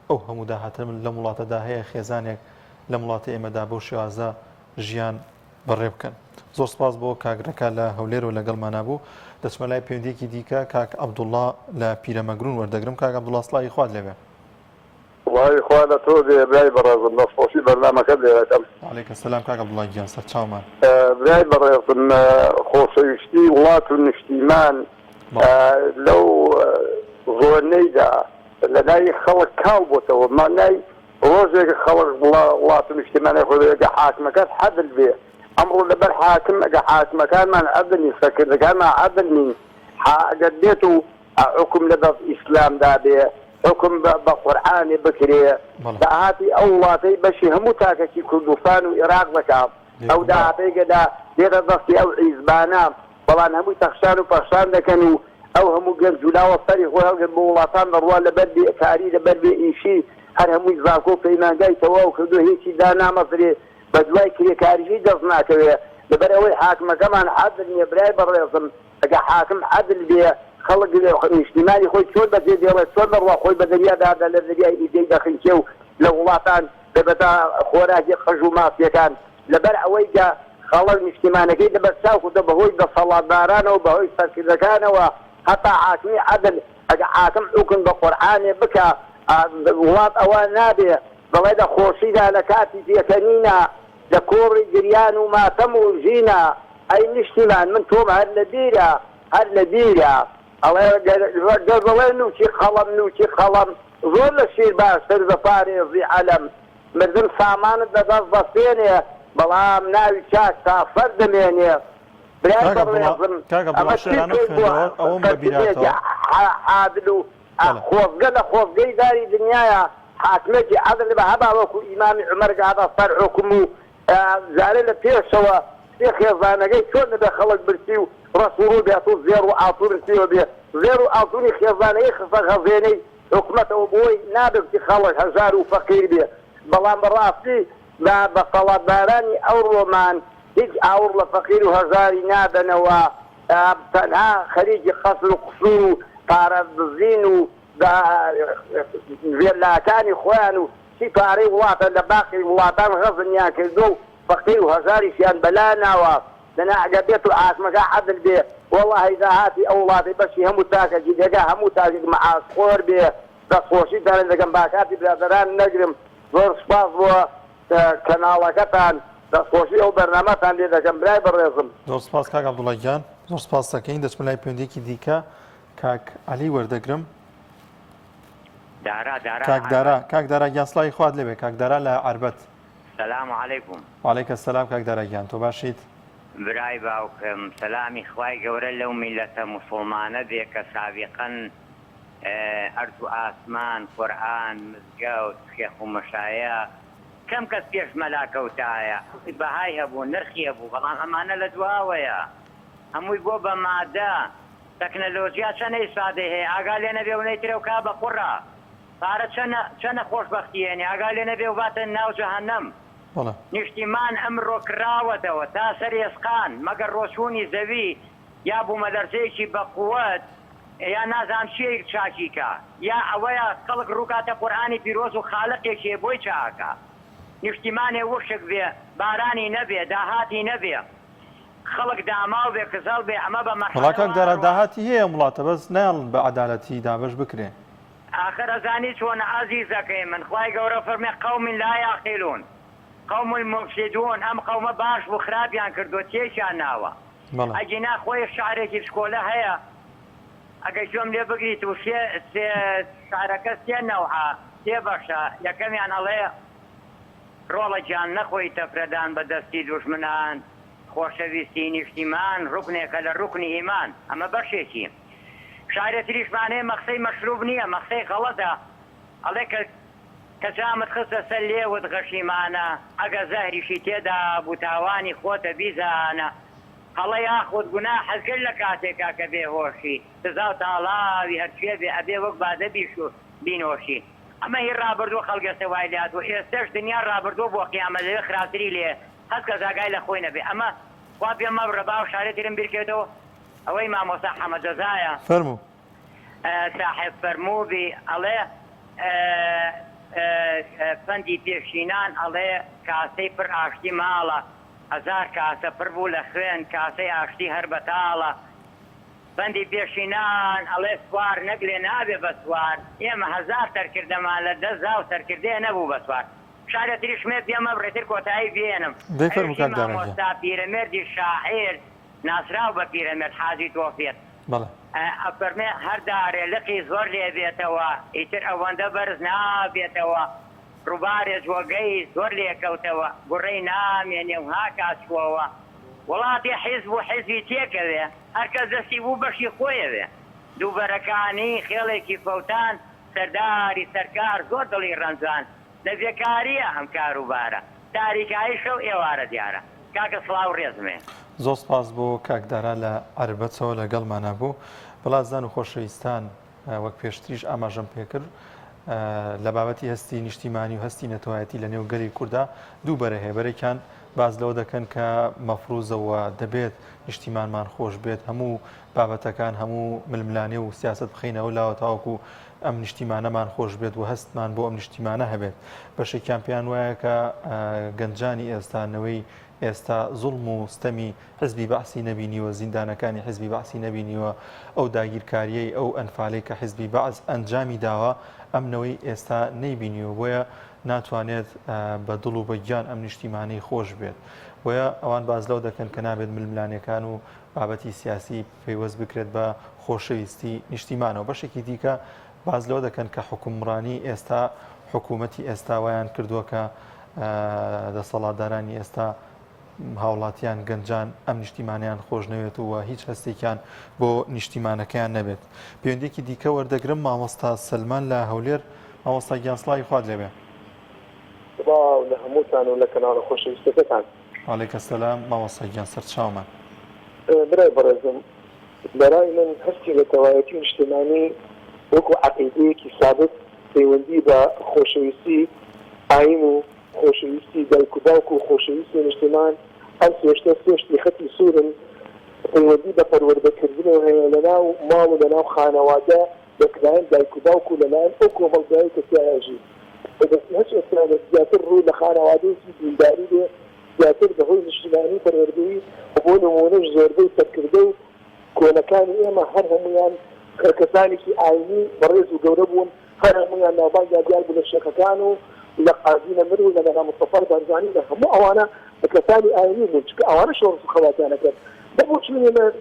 ئەو هەموو داهاتە لەم وڵاتەدا هەیە خێزانێک لەم وڵاتی ئێمەدا بەو شێوازە ژیان بەڕێ بکەن. زۆر سپاس بۆ کاک ڕێکار لە هەولێرەوە لەگەڵمانا بوو. دەچمە لای پەیوەندییەکی دیکە کاک عەبدوڵڵا لە پیرەمەگرون وەردەگرم. کاک عەبدوڵڵا سڵاوی خوات لێ بێ. سڵاوی خوا لە تۆ بێ برای بەڕێزم دەستخۆشی بەرنامەکەت لێ دەکەم. وعلیک السلام کاک عەبدوڵڵا گیان سەرچاومان. برای بەڕێزم خۆشەویستی وڵات و نیشتیمان لەو زۆنەیدا لەلای خەڵک کاڵ بۆتەوە مانای ڕۆژێک خەڵک وڵات و نیشتیمانی خۆی بەوێ گە حاکمەکەت عەدل بێ ئەمڕۆ لەبەر حاکم گە حاکمەکانمان عەدل نین سەرکردەکانمان عەدل نین حا ئەگەر بێت و حوکم لە دەست ئیسلامدا بێ حوکم بە قورعانێ بکرێ داهاتی ئەو وڵاتەی بەشی هەموو تاکەکی کوردستان و ئێراق دەکا ئەو داهاتەی کە دێتە دەستی ئەو حیزبانە بەڵام هەمووی تەخشان و پەخشان دەکەن و. ئەو هەموو گەنج و لاوە سەری خۆی هەڵگرت بۆ وڵاتان دەڕوا لەبەر بێکاری لەبەر بێ ئیشی هەر هەمووی زانکۆ و پەیمانگای تەواو کردووە هیچی دانامەزرێ بەدوای کرێکاریی دەست ناکەوێ لەبەر ئەوەی حاکمەکەمان عادل نیە برای بەڕێزم ئەگە حاکم عادل بێ خەڵک نیشتیمانی خۆی چۆن بەجێ دێڵێ چۆن دەڕوا خۆی بە دەریا دادا لە دەریای ئیجەی دەخنکێ و لە وڵاتان دەبێتە خۆراکی قژ و ماسیەکان لەبەر ئەوەی کە خەڵک نیشتیمانەکەی لەبەر چاو کردوە بەهۆی دەسەڵاتدارانەوە بەهۆی سەرکردەکانەوە هەتا حاکمی عەدل ئەگە حاکم حوکم بە قورعانێ بکا وڵات ئەوە نابێ دەڵێ لە خۆشیدا لە کاتی پێکەنینا لە کۆڕی گریان و ماتەم و ژینا ئەی نیشتیمان من تۆم هەر لە بیرە هەر لە بیرە ئەڵێ گەر دەڵێ نوکی قەڵەم نوکی قەڵەم زۆر لە شیر باشتر دەپارێزی عەلەم مردن سامانت لە دەست دەستێنێ بەڵام ناوی چاک تا سەر دەمێنێ برای کاک عەبدوڵا بەڕێزم کاک عەبدوڵا ئەمە چی شعرانە کەی بۆ خوێندەوە ئەوەم بە سەرکردەیەکی بیرهاتەوە عادل و بەڵێ. خۆزگە لە خۆزگەی داری دنیایە حاکمێکی عادل بە هەبا وەکو ئیمامی عومەر گابە سەر حوکم و جارێ لە پێشەوە سێ خێزانەکەی چۆن دەبێ خەڵک برسی و ڕەش و ڕوو بێت و زێڕ و ئاڵتونی پێوە بێ زێڕ و ئاڵتونی خێزانەکەی خستە غەزێنەی حکومەتەوە بۆی نابێ بچی خەڵک هەژار و فەقیر بێ بەڵام بەڕاستی بە دەسەڵاتدارانی ئەوڕۆمان هیچ ئاوڕ لە فەقیر و هەژاری نادەنەوە تەنها خەریکی قەسر و قسور و پارە دزین و ڤێلاکانی خۆیان و چی پارەی وڵاتە لە باقی وڵاتان غەزنیان کردوە و فەقیر و هەژاریشیان بەلا ناوە دەنا ئەگەر بێت و حاکمەکە عەدل بێ وەڵاهی داهاتی ئەو وڵاتەی بەشی هەموو تاکەکی دەگا هەموو تاکێک مەعاش خۆر بێ دەستخۆشیتان لێ دەکەم با کاتی برادەران نەگرم زۆر سوپاس بۆ کەناڵەکەتان دەستخۆشی ئەو بەرنامەتان لێ دەکەم برای بەڕێزم. زۆر سپاس کاک عەبدوڵا گیان زۆر سپاست دەکەین دەچمە لای پەیوەندیەکی دیکە کاک عەلی وەردەگرم. دارا دارا کاک دارا کاک دارا گیان سڵاوی خوات لێبێ کاک دارا لە عەربەت. سلام علیکم. وعلیک السلام کاک دارا گیان تۆ باشیت؟ برای باوکم سەلامی خوای گەورە لەو میللەتە موسوڵمانە بێ کە سابیقەن ئەرز و ئاسمان قورئان مزگەوت شێخ و مەشایەخ کەم کەس پێش مەلا کەوتایە ئەوەی بەهای هەبوو نرخی هەبوو بەڵام ئەمانە لە دواوەیە هەمووی بۆ بە مادە تەکنەلۆجیا چەنە ئیسفادەی هەیە ئاگا لێ نەبێ و نەیترەو کا بە قوڕە پارە چەنە چەنە خۆشبەختی هێنێ ئاگا لێ نەبێ و باتە ناو جەهەنەم. بەڵێ. نیشتیمان ئەمرۆ کراوەتەوە تا سەر ئێسقان مەگەر ڕۆچوونی زەوی یا بومەلەرزەیەکی بە قوەت یا نازانم چیەی چاکی کا یا ئەوەیە خەڵک ڕووکاتە قورئانی پیرۆز و خالقێکی هەیە بۆی چاکا نیشتیمانێ وشک بێ بارانی نەبێ داهاتی نەبێ خەڵک داماو بێ کزەڵ بێ ئەمە بە وەڵا مەرحەلە کاک وا دارا ئەڕوا. داهاتی هەیە ئەم وڵاتە بەس نایەڵن بە عەدالەتی دابەش بکرێ. ئاخر ئەزانی چۆنە ئازیزەکەی من خوای گەورە فەرمی قوم لا یعقلون قوم مفسدون ئەم قەومە باش بوو خراپیان کردووە تێکیان ناوە بەڵێ. ئەگینا خۆی شعرێکی بچکۆلە هەیە ئەگەر گوێم لێ بگریت و سێ سێ شعرەکە سێ نەوعە سێ بەشە یەکەمیان ئەڵێ ڕۆڵە گیان نەخۆی تەفرەدان بە دەستی دوژمنان خۆشەویستی نیشتیمان ڕوکنێکە لە ڕوکنی ئیمان ئەمە بەشێکی شاعرێ تریشمان هەیە مەخسەی مەشروب نییە مەخسەی غەڵەتە ئەڵێ کە کە جامت خستە سەر لێوت غەشیمانە ئەگە زەهریشی تێدا بوو تاوانی خۆتە بیزانە هەڵە یاخود گوناحت کرد لە کاتێکا کە بێ هۆشی سزا و تاڵاوی هەرچێ بێ ئەبێ وەک بادە بیشو بینۆشی ئەمە هی ڕابردوو خەڵک ئێستە وای لێهاتووە ئێستەش دنیا ڕابردووە بۆ قیامەت لەوێ خراپتری لێیە هەست کەس ئاگای لە خۆی نەبێ ئەمە خوا پێم مەبڕە با ئەو شارەی ترم بیر کەوێتەوە ئەوەی مامۆستا حەمە جەزایە. فەرموو. ساحێب فەرمووبی ئەڵێ پەندی پێشینان ئەڵێ کاسەی پر ئاشتی ماڵە هەزار کاسە پر بوو لە خوێن کاسەی ئاشتی هەر بەتاڵە پەندی پێشینان ئەڵێ سوار نەگلێ نابێ بە سوار ئێمە هەزار سەرکردەمان لە دەست دا و سەرکردەیە نەبوو بە سوار شارێ تریشمێ پێ مەبڕێ تر کۆتایی بێنم دەی فەرموو ئەویشی کاک دارا گیان. مامۆستا پیرەمێردی شاعیر ناسراو بە پیرەمێرد حاجی تۆفیق بەڵێ. ئەفەرمێ هەر دارێ لقی زۆر لێ بێتەوە ئیتر ئەوەندە بەرز نابێتەوە ڕووبارێ جۆگەی زۆر لێ کەوتەوە گوڕەی نامێنێ و هاکا چووەوە وڵاتێ حیزب و حیزبی تێکەوێ هەر کەس دەستی بوو بەشی خۆیەوێ دووبەرەکانی خێڵێکی فەوتان سەرداری سەرکار زۆر دڵی ڕەنجان لە بێکاریە ئەم کار و بارە تاریکایی شەو ئێوارە دیارە کاکە سڵاو ڕێزم هەیە. زۆر سپاس بۆ کاک دارا لە عەربەتەوە لەگەڵمانا بوو. بەڵا ئازیزان و خۆشەویستان وەک پێشتریش ئاماژەم پێکرد لە بابەتی هەستی نیشتیمانی و هەستی نەتەوایەتی لە نێو گەلی کووردا دوو بەرە هەیە بەرێکیان باز لەوە دەکەن کە مەفروزەوە دەبێت نیشتیمانمان خۆش بێت هەموو بابەتەکان هەموو ململانێ و سیاست بخینەوە لاوە تاوەکو ئەم نیشتیمانەمان خۆش بێت و هەستمان بۆ ئەم نیشتیمانە هەبێت بەشێکیان پێیان وایە کە گەنجانی ئێستا نەوەی ئێستا زوڵم و ستەمی حزبی بەعسی نەبینیوە، زیندانەکانی حزبی بەعسی نەبینیوە، ئەو داگیرکارییەی، ئەو ئەنفالەی کە حزبی بەعس ئەنجامی داوە، ئەم نەوەی ئێستا نەیبینیوە، بۆیە ناتوانێت بە دڵ و بە گیان ئەم نیشتیمانەی خۆش بێت. بۆیە ئەوان باس لەوە دەکەن کە نابێت ململانێکان و بابەتی سیاسی پەیوەست بکرێت بە خۆشەویستی نیشتیمانەوە. بەشێکی دیکە باس لەوە دەکەن کە حوکمڕانی ئێستا، حکوومەتی ئێستا وایان کردووە کە دەسەڵاتدارانی ئێستا هاوڵاتیان گەنجان ئەم نیشتیمانەیان خۆش نەوێت و هیچ هەستێکیان بۆ نیشتیمانەکەیان نەبێت. پەیوەندیەکی دیکە وەردەگرم مامۆستا سەلمان لە هەولێر مامۆستا گیان سڵاوی خوات لێبێ. سڵاو لە هەمووتان و لە کەناڵە خۆشەویستەکەتان. وعلیک السلام مامۆستا گیان سەرچاومان. برای بەڕێزم بەرای من هەستی نەتەوایەتی و نیشتیمانی وەکو عەقیدەیەکی سابت پەیوەندی بە خۆشەویستی ئاین و خۆشەویستی دایک و باوک و خۆشەویستی نیشتیمان، ئەم سێ شتە سێ شتی خەتی سوورن، پەیوەندی بە پەروەردەکردنەوە هەیە لەناو ماڵ و لەناو خانەوادە لەلایەن دایک و باوک و لەلایەن ئەو کۆمەڵگایەی کە تیایا ئەژین. بەدەستی هەچ ئێسرانێک زیاتر ڕوو لە خانەوادەیەکی دینداری بێ زیاتر بەهۆی نیشتیمانی و پەروەردەیی و بۆ نموونەش زۆربەی سەرکردە و کۆنەکانی ئێمە هەر هەموویان کەسانێکی ئاینی بەڕێز و گەورە بوون، هەر هەموویان ناوبانگیان دیار بوو لە شێخەکان و لە قازی نەمر و لە مەلا مستەفای بارزانی و لە هەموو ئەوانە کەسانی ئاینی بوون، چونکە ئەوانە شۆڕش و خەباتیان ئەکرد. بە بۆچوونی من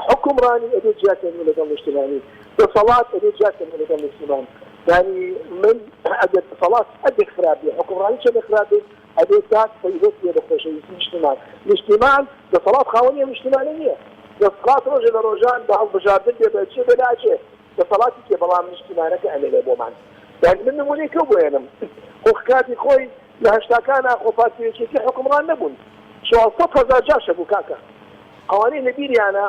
حوکمڕانی ئەبێ جیا کەین لەگەڵ نیشتمانی، دەسەڵات ئەبێ جیا کەین لەگەڵ نیشتمان. یانی من ئەگەر دەسەڵات چەندێک خراپ بێ، حوکمڕانی چەندێک خراپ بێ، ئەبێ تاک پەیوەست بێ بە خۆشەویستی نیشتمان. نیشتیمان، دەسەڵات خاوەنی ئەم نیشتیمانە نییە. دەسەڵات ڕۆژێ لە ڕۆژان بە هەڵبژاردن بێ بە چێ بێ لە ئەچێ. دەسەڵاتی کێ بەڵام نیشتیمانەکە ئەمێنێ بۆمان. یانی من نموونەی کەو بۆ ئێنم. خۆ کاتی خۆی لە هەشتاکانا خۆ پارتی و یەکێتی حوکمڕان نەبوون. 400 هەزار جاش هەبوو کاکە. ئەوانەی لە بیریانە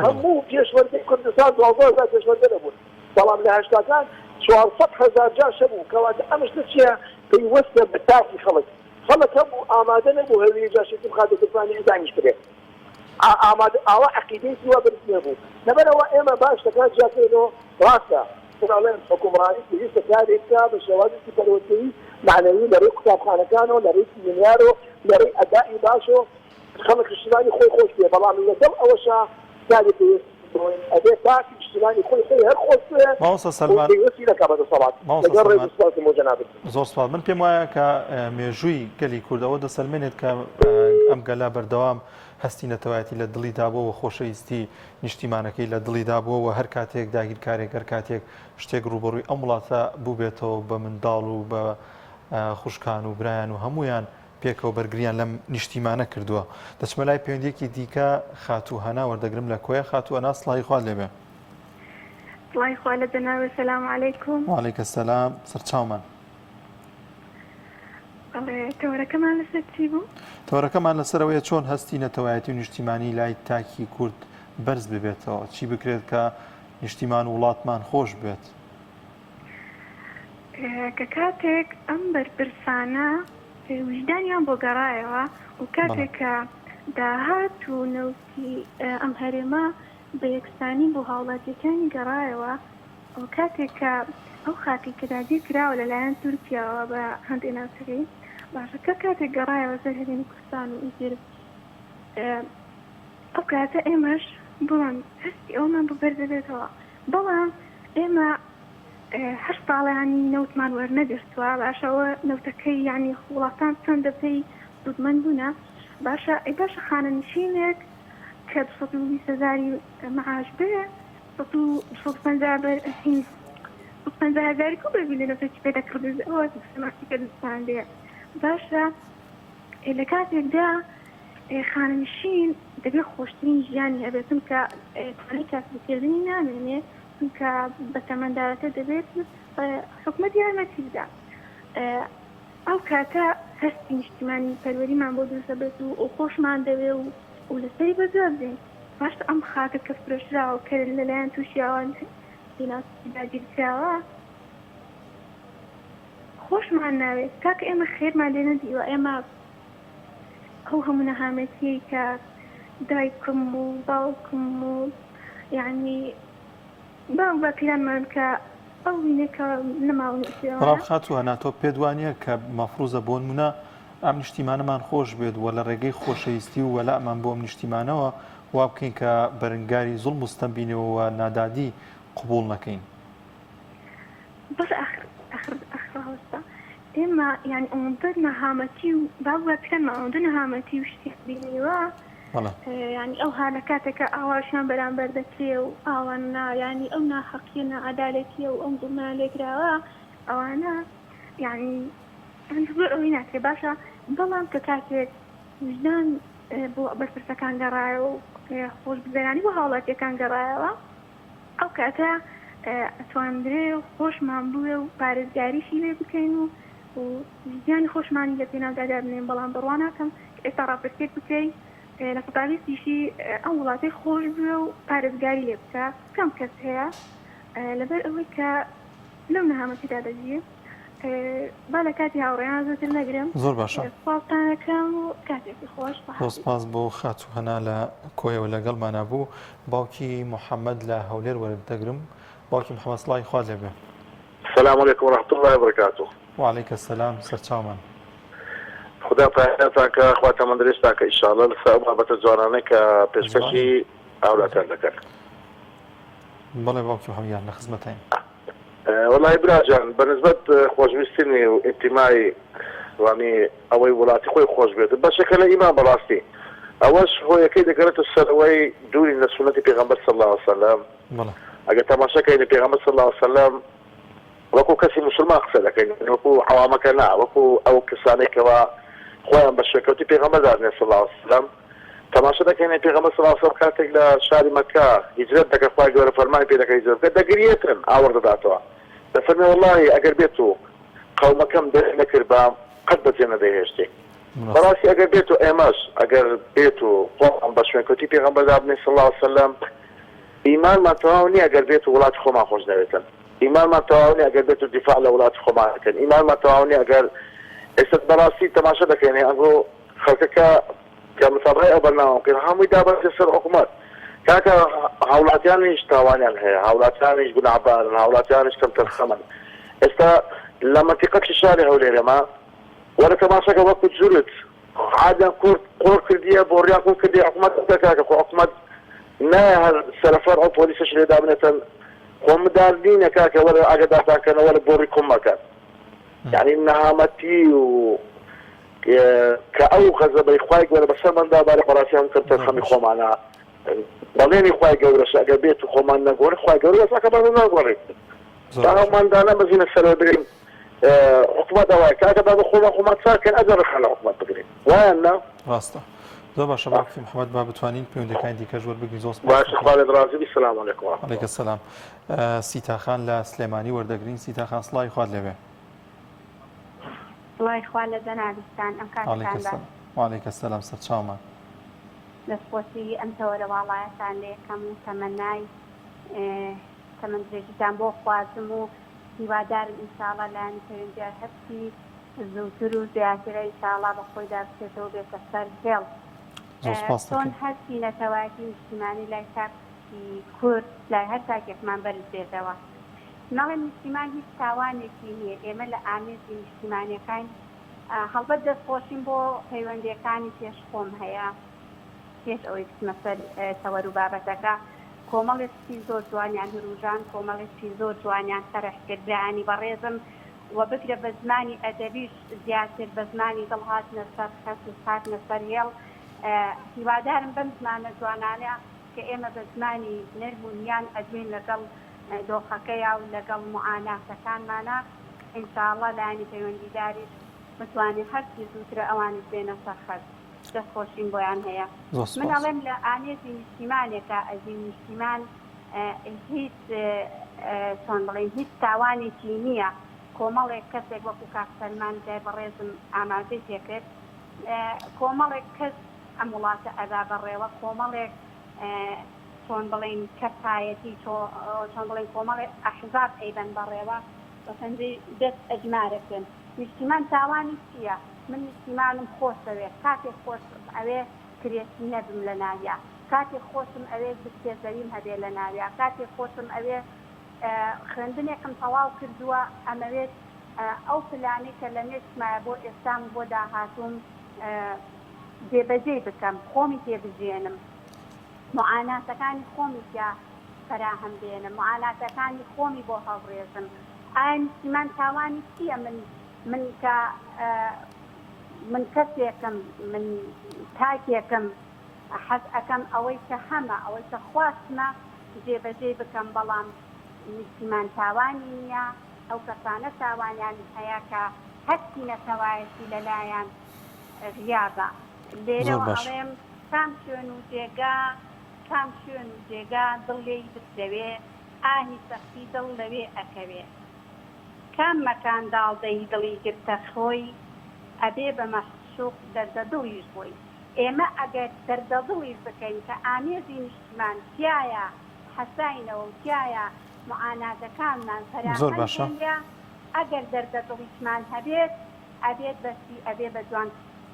هەموو پێشمەرگەی کوردستان 12 هەزار پێشمەرگە نەبوون. بەڵام لە هەشتاکان 400 هەزار جاش هەبوو، کەواتە ئەم شتە چییە؟ پەیوەستە بە تاکی خەڵک، خەڵک هەبوو ئامادە نەبوو هەویری جاشێکی بخاتە گیرفانی ئیعدامیش کرێ، ئامادە ئاوا عەقیدەیەکی وا بەرز نەبوو، لەبەرئەوە ئێمە با شتەکان جیا بکەینەوە، ڕاستە من ئەڵێم حوکمڕانی پێویستە کارێک بکا بە شێوازێکی پەروەردەیی مەعنەوی لە ڕێی قوتابخانەکانەوە، لە ڕێی سیمینارەوە، لە ڕێی ئەدائی باشەوە خەڵک نیشتمانی خۆی خۆش بوێ، بەڵام لەگەڵ ئەوەشا کاری پێویست بڵێن ئەبێ تاک نیشتمانی خۆی خۆی هەر خۆش بوێ مامۆستا و سەلمان پەیوەستی نەکا بە دەسەڵات. مامۆستا لەگەڵ ڕێز سەلمان و سپاسم بۆ جەنابت. زۆر سپاس. من پێم وایە کە مێژووی گەلی کورد ئەوە دەسەلمێنێت کە ئەم گەلە بەردەوام هەستی نەتەوایەتی لە دڵیدا بووە و خۆشەویستی نیشتیمانەکەی لە دڵیدا بووە و هەر کاتێک داگیرکارێک هەر کاتێک شتێک ڕووبەڕووی ئەم وڵاتە بووبێتەوە بە منداڵ و بە خوشکان و برایان و هەموویان پێکەوە بەرگریان لەم نیشتیمانە کردووە. دەچمە لای پەیوەندیەکی دیکە خاتوو هەنا وەردەگرم لە کۆیە خاتوو هەنا سڵاوی خوات لێبێ. سڵاوی خوا لە جەنابت سلام علیکم. وعلیک السلام سەرچاومان. بەڵێ تەوەرەکەمان لەسەر چی بوو؟ تەوەرەکەمان لەسەر ئەوەیە چۆن هەستی نەتەوایەتی و نیشتیمانی لای تاکی کورد بەرز ببێتەوە چی بکرێت کە نیشتیمان و وڵاتمان خۆش بێت؟ کە کاتێک ئەم بەرپرسانە ویژدانیان بۆ گەڕایەوە و کاتێک کە داهات و نەوتی ئەم هەرێمە بە یەکسانی بۆ هاوڵاتیەکانی گەڕایەوە و کاتێک کە ئەو خاکەی کە داگیر کراوە لەلایەن تورکیاوە بە هەندێ ناوچەکەی باشە کە کاتێک گەڕایەوە سەر هەرێمی کوردستان و ئیتر ئەو کاتە ئێمەش بۆمان هەستی ئەوەمان بۆ بەرزەبێتەوە بەڵام ئێمە هەشت ساڵە یانی نەوتمان وەرنەگرتووە باشە ئەوە نەوتەکەی یانی وڵاتان چەندە پێی سوودمەند بوونە باشە ئەی باشە خانەنشینێک کە 220 هەزاری معاش بێ 250 بەر هین 250 هەزاری کو بەربی لە نەوتەکی پێ دەکڕدرێت ئەوە سەماحی کە دەستان بێ باشە لە کاتێکدا خانەنشین دەبێت خۆشترین ژیانی هەبێت چونکە توانای کاسبکردنی نامێنێ چونکە بە تەمەندارەکە دەبێت حکومەت یارمەتی بدا ئەو کاتە هەستی نیشتیمانی پەروەریمان بۆ دروست دەبێت و خۆشمان دەوێ و لەسەری بەجواب دێین. باشە ئەم خاکە کە فرۆشراوە کە لەلایەن تورکیاوە داگیرکراوە خۆشمان ناوێت کاکە ئێمە خێرمان لێ نەدیوە ئێمە ئەو هەموو نەهامەتیەی کە دایکم و باوکم و یعنی باو باپیرانمان کە ئەو وینە کە نەماون بەڵام خاتوو هەنا تۆ پێت وانییە کە مەفروزە بۆنمونە ئەم نیشتیمانەمان خۆش بێت و لە ڕێگەی خۆشەویستی و وەلائمان بۆ ئەم نیشتیمانەوە وا بکەین کە بەرنگاری زوڵم و ستەم بینەوە و نادادی قبوڵ نەکەین؟ بەس ئاخر ئاخر ئاخر ڕاوەستە ئێمە یانی ئەوەندە نەهامەتی و باو باپیرانمان ئەوەندە نەهامەتی و شتیان بینیوە بەڵێ. یانی ئەوها لە کاتێکا ئاواشیان بەرامبەر دەکرێ و ئاوا نا یانی ئەو ناحەقیە ناعەدالەتیە و ئەم زوڵمەیان لێکراوە ئەوانە یانی زۆر ئەوەی ناکرێ باشە بەڵام کە کاتێک ویژدان بۆ بەرپرسەکان گەڕایەوە و خۆشگوزەرانی بۆ هاوڵاتیەکان گەڕایەوە ئەو کاتە ئەتواندرێ خۆشمان بوێ و پارێزگاریشی لێ بکەین و و ژیانی خۆشمانی لە پێناودا دابنێین بەڵام بڕوا ناکەم کە ئێستا ڕاپرسیەک بکەی 20% یشی ئەم وڵاتەی خۆش بوێ و پارێزگاری لێ بکا کەم کەس هەیە لەبەر ئەوەی کە لەو نەهامەتیدا دەژی. با لە کاتی هاوڕێیان زۆتر نەگرم. زۆر باشە. سپاستان ئەکەم و کاتێکی خۆش. زۆر سپاس بۆ خاتوو هەنا لە کۆیەوە لەگەڵمانا بوو. باوکی محەمەد لە هەولێر وەردەگرم. باوکی محەمەد سڵاوی خوات لێ بێ. سلام علیکم ورحمة اللە وبرکاته. وعلیک السلام سەرچاومان. خودا پایەدارتان کا خوا تەمەن درێژتان کا ئیشاڵا لەسەر ئەو بابەتە جوانانەی کە پێشکەشی هاولاتیان دەکەن. بەڵێ باوکی محەمەد گیان لە خزمەتاین. وەڵاهی برا جان بە نسبەت خۆشویستنی و ئینتیمای وانی ئەوەی وڵاتی خۆی خۆش بێت بەشێکە لە ئیمان بەڕاستی ئەوەش هۆیەکەی دەگەڕێتە سەر ئەوەی دوورین لە سوننەتی پێغەمبەر صلی اللە علیە وسلم ئەگەر تەماشا کەین پێغەمبەر صلی اللە علیە وسلم وەکو کەسی موسڵمان قسە دەکەین وەکو عەوامەکە نا وەکو ئەو کەسانەی کەوا خۆیان بە شوێنکەوتی پێغەمبەر دادنێن صلی اللە علیە وسلم تەماشا دەکەین پێغەمبەر صلی اللە علیە وسلم کاتێک لە شاری مەککە هیجرەت دەکات خوای گەورە فەرمانی پێ دەکات هیجرەت بکات دەگریێتن ئاوڕ دەداتەوە دەفەرمێ وەڵاهی ئەگەر بێت و قەومەکەم دەرم نەکردبام قەت بەجێ نەدەیهێشتین بەڕاستی ئەگەر بێت و ئێمەش ئەگەر بێت و خۆمان بە شوێنکەوتی پێغەمبەر دابنێین صلی اللە علیە وسلم ئیمانمان تەواو نییە ئەگەر بێت و وڵاتی خۆمان خۆش نەوێتن ئیمانمان تەواو نییە ئەگەر بێت و دیفاع لە وڵاتی خۆمان نەکەین ئیمانمان تەواو نییە ئەگەر ئێستا بەڕاستی تەماشا دەکەین ئەمڕۆ خەڵکەکە کە متابعەی ئەو بەرنامەم کرد هەمووی دابەزیە سەر حکومەت کاکە هاوڵاتیانیش تاوانیان هەیە هاوڵاتیانیش گوناهبارن هاوڵاتیانیش کەمتەرخەمن ئێستا لە مەنتیقەکی شاری هەولێرێمە وەرە تەماشاکە وەکو جورت عادیان کورد قۆڕ کردیە بۆڕیان کون کردیە حکومەت بکە کاکە خۆ حکومەت نایە هەر سەرەفەر ئەو پۆلیسەش لێ دابنێتن خۆ مدار نینە کاکە وەرە ئاگەدارتان کەنەوە وەرە بۆڕی کون مەکەن یانی نەهامەتی و کە ئەو غەزەبەی خوای گەورە بەسەرماندا بارێ بەڕاستی هەموو کەم تەرخەمی خۆمانە بەڵێنی خوای گەورەشە ئەگەر بێت و خۆمان نەگۆڕین خوای گەورە وەزعەکەمان ناگۆڕێت تا هەموومان دانەمەزینە سەرەوە بگرین حکومەت ئەوەیە کاکە با بە خۆمان خۆمان چاک کەین ئەجا ڕەخنە لە حکومەت بگرین وایان نا؟ ڕاستە زۆر باشە باوکی محمد با بتوانین پەیوەندەکانی دیکەش وەربگرین زۆر سپاس باشە خوا لێت ڕازی بی سلام علیکم ورحمة الله علیک السلام سیتا خان لە سلێمانی وەردەگرین سیتا خان سڵاوی خوات لێبێ. سڵای خوا لە جەنابیشتان ئەم کاتەتان باش. وعلیک السلام سەرچاومان. دەستخۆشی ئەم تەوەرە واڵایەتان لێکەم و تەمەنای تەمەن درێژیتان بۆ خوازم و هیوادارم ان شاءاللە لایەنی پەیوەندیار هەرچی زووتر و زیاترە ان شاءاللە بە خۆیدا بچێتەوە بێتە سەر هێڵ. زۆر سپاست چۆن دەکەین. هەستی نەتەوایەتی نیشتیمانی لای تاکی کورد لای هەر تاکێکمان بەرز بێتەوە. نەڵێم نیشتیمان هیچ تاوانێکی نییە ئێمە لە ئامێزی نیشتیمانەکاین هەڵبەت دەستخۆشیم بۆ پەیوەندیەکانی پێش خۆم هەیە پێش ئەوەی بچمە سەر تەوەر و بابەتەکە کۆمەڵێک شتی زۆر جوانیان هروژان کۆمەڵێک شتی زۆر جوانیان تەرح کرد برایانی بەڕێزم و بگرە بە زمانی ئەدەبیش زیاتر بە زمانی دڵ هاتنە سەر خەت و هاتنە سەر هێڵ هیوادارم بەم زمانە جوانانە کە ئێمە بە زمانی نەرم و نیان ئەدوێین لەگەڵ دۆخەکەیا و لەگەڵ موعاناتەکانمانا ان شاء اللە لایەنی پەیوەندیداریش بتوانێ هەرچی زووترە ئەوانیش بێنە سەر خەت دەست خۆشیم بۆیان هەیە زۆر من سوپاس. ئەڵێم لە ئامێزی نیشتیمانێکا ئەژین نیشتیمان هیچ چۆن بڵێین هیچ تاوانێکی نییە کۆمەڵێک کەسێک وەکو کاک سەلمان برای بەڕێزم ئاماژەی پێکرد کۆمەڵێک کەس ئەم وڵاتە ئەبا بەڕێوە کۆمەڵێک. چۆن بڵێین کەسایەتی چۆن بڵێین کۆمەڵێ ئەحزاب ئەیبەن بەڕێوە بە پەنجەی دەست ئەژمارەکرێن. نیشتیمان تاوانی چییە؟ من نیشتیمانم خۆشەوێ کاتێک خۆشم ئەوێ کرێچی نەبم لە ناویا کاتێک خۆشم ئەوێ بچێ زەویم هەبێ لە ناویا کاتێک خۆشم ئەوێ خوێندنێکم تەواو کردووە ئەمەوێت ئەو پلانەی کە لە مێشکمایە بۆ ئێستام و بۆ داهاتووم جێبەجێی بکەم خۆمی پێ بژیێنم موعاناتەکانی خۆمی تیا فەراهەم بێنم موعاناتەکانی خۆمی بۆ هەڵڕێژم ئایا نیشتیمان تاوانی چییە من من کە من کەسێکم من تاکێکم حەز ئەکەم ئەوەی کە هەمە ئەوەی کە خواستمە جێبەجێی بکەم بەڵام نیشتیمان تاوانی نییە ئەو کەسانە تاوانیان هەیە کە هەستی نەتەوایەتی لەلایان غیابە زۆر لێرەوە باش. ئەڵێم کام شوێن و جێگا کام شوێن و جێگا دڵ لێی بسرەوێ ئاهی سەختی دڵ لەوێ ئەکەوێ کام مەکان داڵدەی دڵی گرتە خۆی ئەبێ بە مەعشوق دەردە دڵیش بۆی ئێمە ئەگەر دەردە دڵیش بکەین کە ئامێزی نیشتمان تیایا حەساینەوە و تیایا معاناتەکانمان زۆر فەراهەم باشە. هێنرا ئەگەر دەردە دڵیشمان هەبێت ئەبێت بە چی ئەبێ بە جوان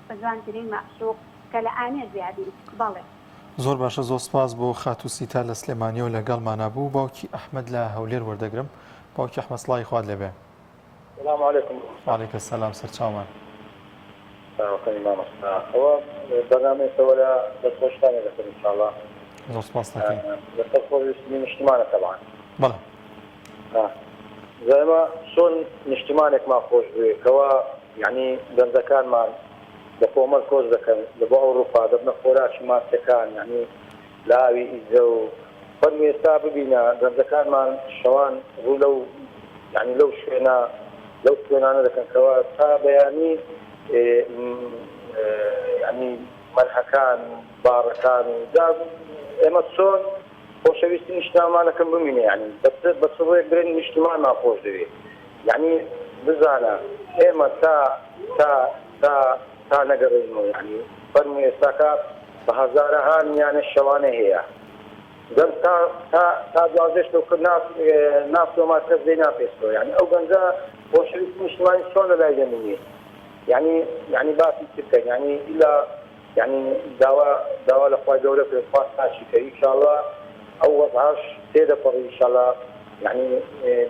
بە جوانترین مەعشوق کە لە ئامێزیا بین بەڵێ. زۆر باشە زۆر سپاس بۆ خاتوو سیتا لە سلێمانیەوە لەگەڵمانا بوو باوکی ئەحمەد لە هەولێر وەردەگرم باوکی ئەحمەد سڵاوی خوات لێبێ. سلام علیکم. وعلیک السلام سەرچاومان. چاوەکانی مامۆستا ئەوە بەرنامەیەکە وەلا دەستخۆشتان لێ دەکەم انشاءاللە. زۆر سپاست دەکەین. لەسەر خۆشویستنی نیشتمانە تەبعەن. بەڵێ. جا ئێمە چۆن نیشتمانێکمان خۆش بوێ کەوا یەعنی گەنجەکانمان بە کۆمەل کۆچ دەکەن لە بۆ ئەوڕوپا دەبنە خۆراکی ماسیەکان یەعنی لە ئاوی ئیجە و فەرموو ئێستا ببینە گەنجەکانمان شەوان ڕوو لەو یەعنی لەو شوێنە لەو شوێنانە دەکەن کەوا تا بەیانی یەعنی مەلهەکان و باڕەکان و جا ئێمە چۆن خۆشەویستی نیشتمانەکەم بمینێ یانی بە چ ڕوێک برێن نیشتمانمان خۆش دەوێ یانی بزانە ئێمە تا تا تا تا نەگەڕێینەوە یانی فەرموو ئێستاکە بە هەزارەها میانە شەوانە هەیە گەنج تا تا تا دوازدە شەو کرد ناس ناسۆما کەس لێی ناپێستەوە یانی ئەو گەنجە خۆشەویستی نیشتمانی چۆن لەلای دەمینێ یانی یانی باسی چ بکەین یانی ئیلا یانی داوا داوا لە خوای گەورە بکەین خوا چاکی کە ئیشاڵا ئەو وەزعەش تێدەپەڕی ئیشاڵا یانی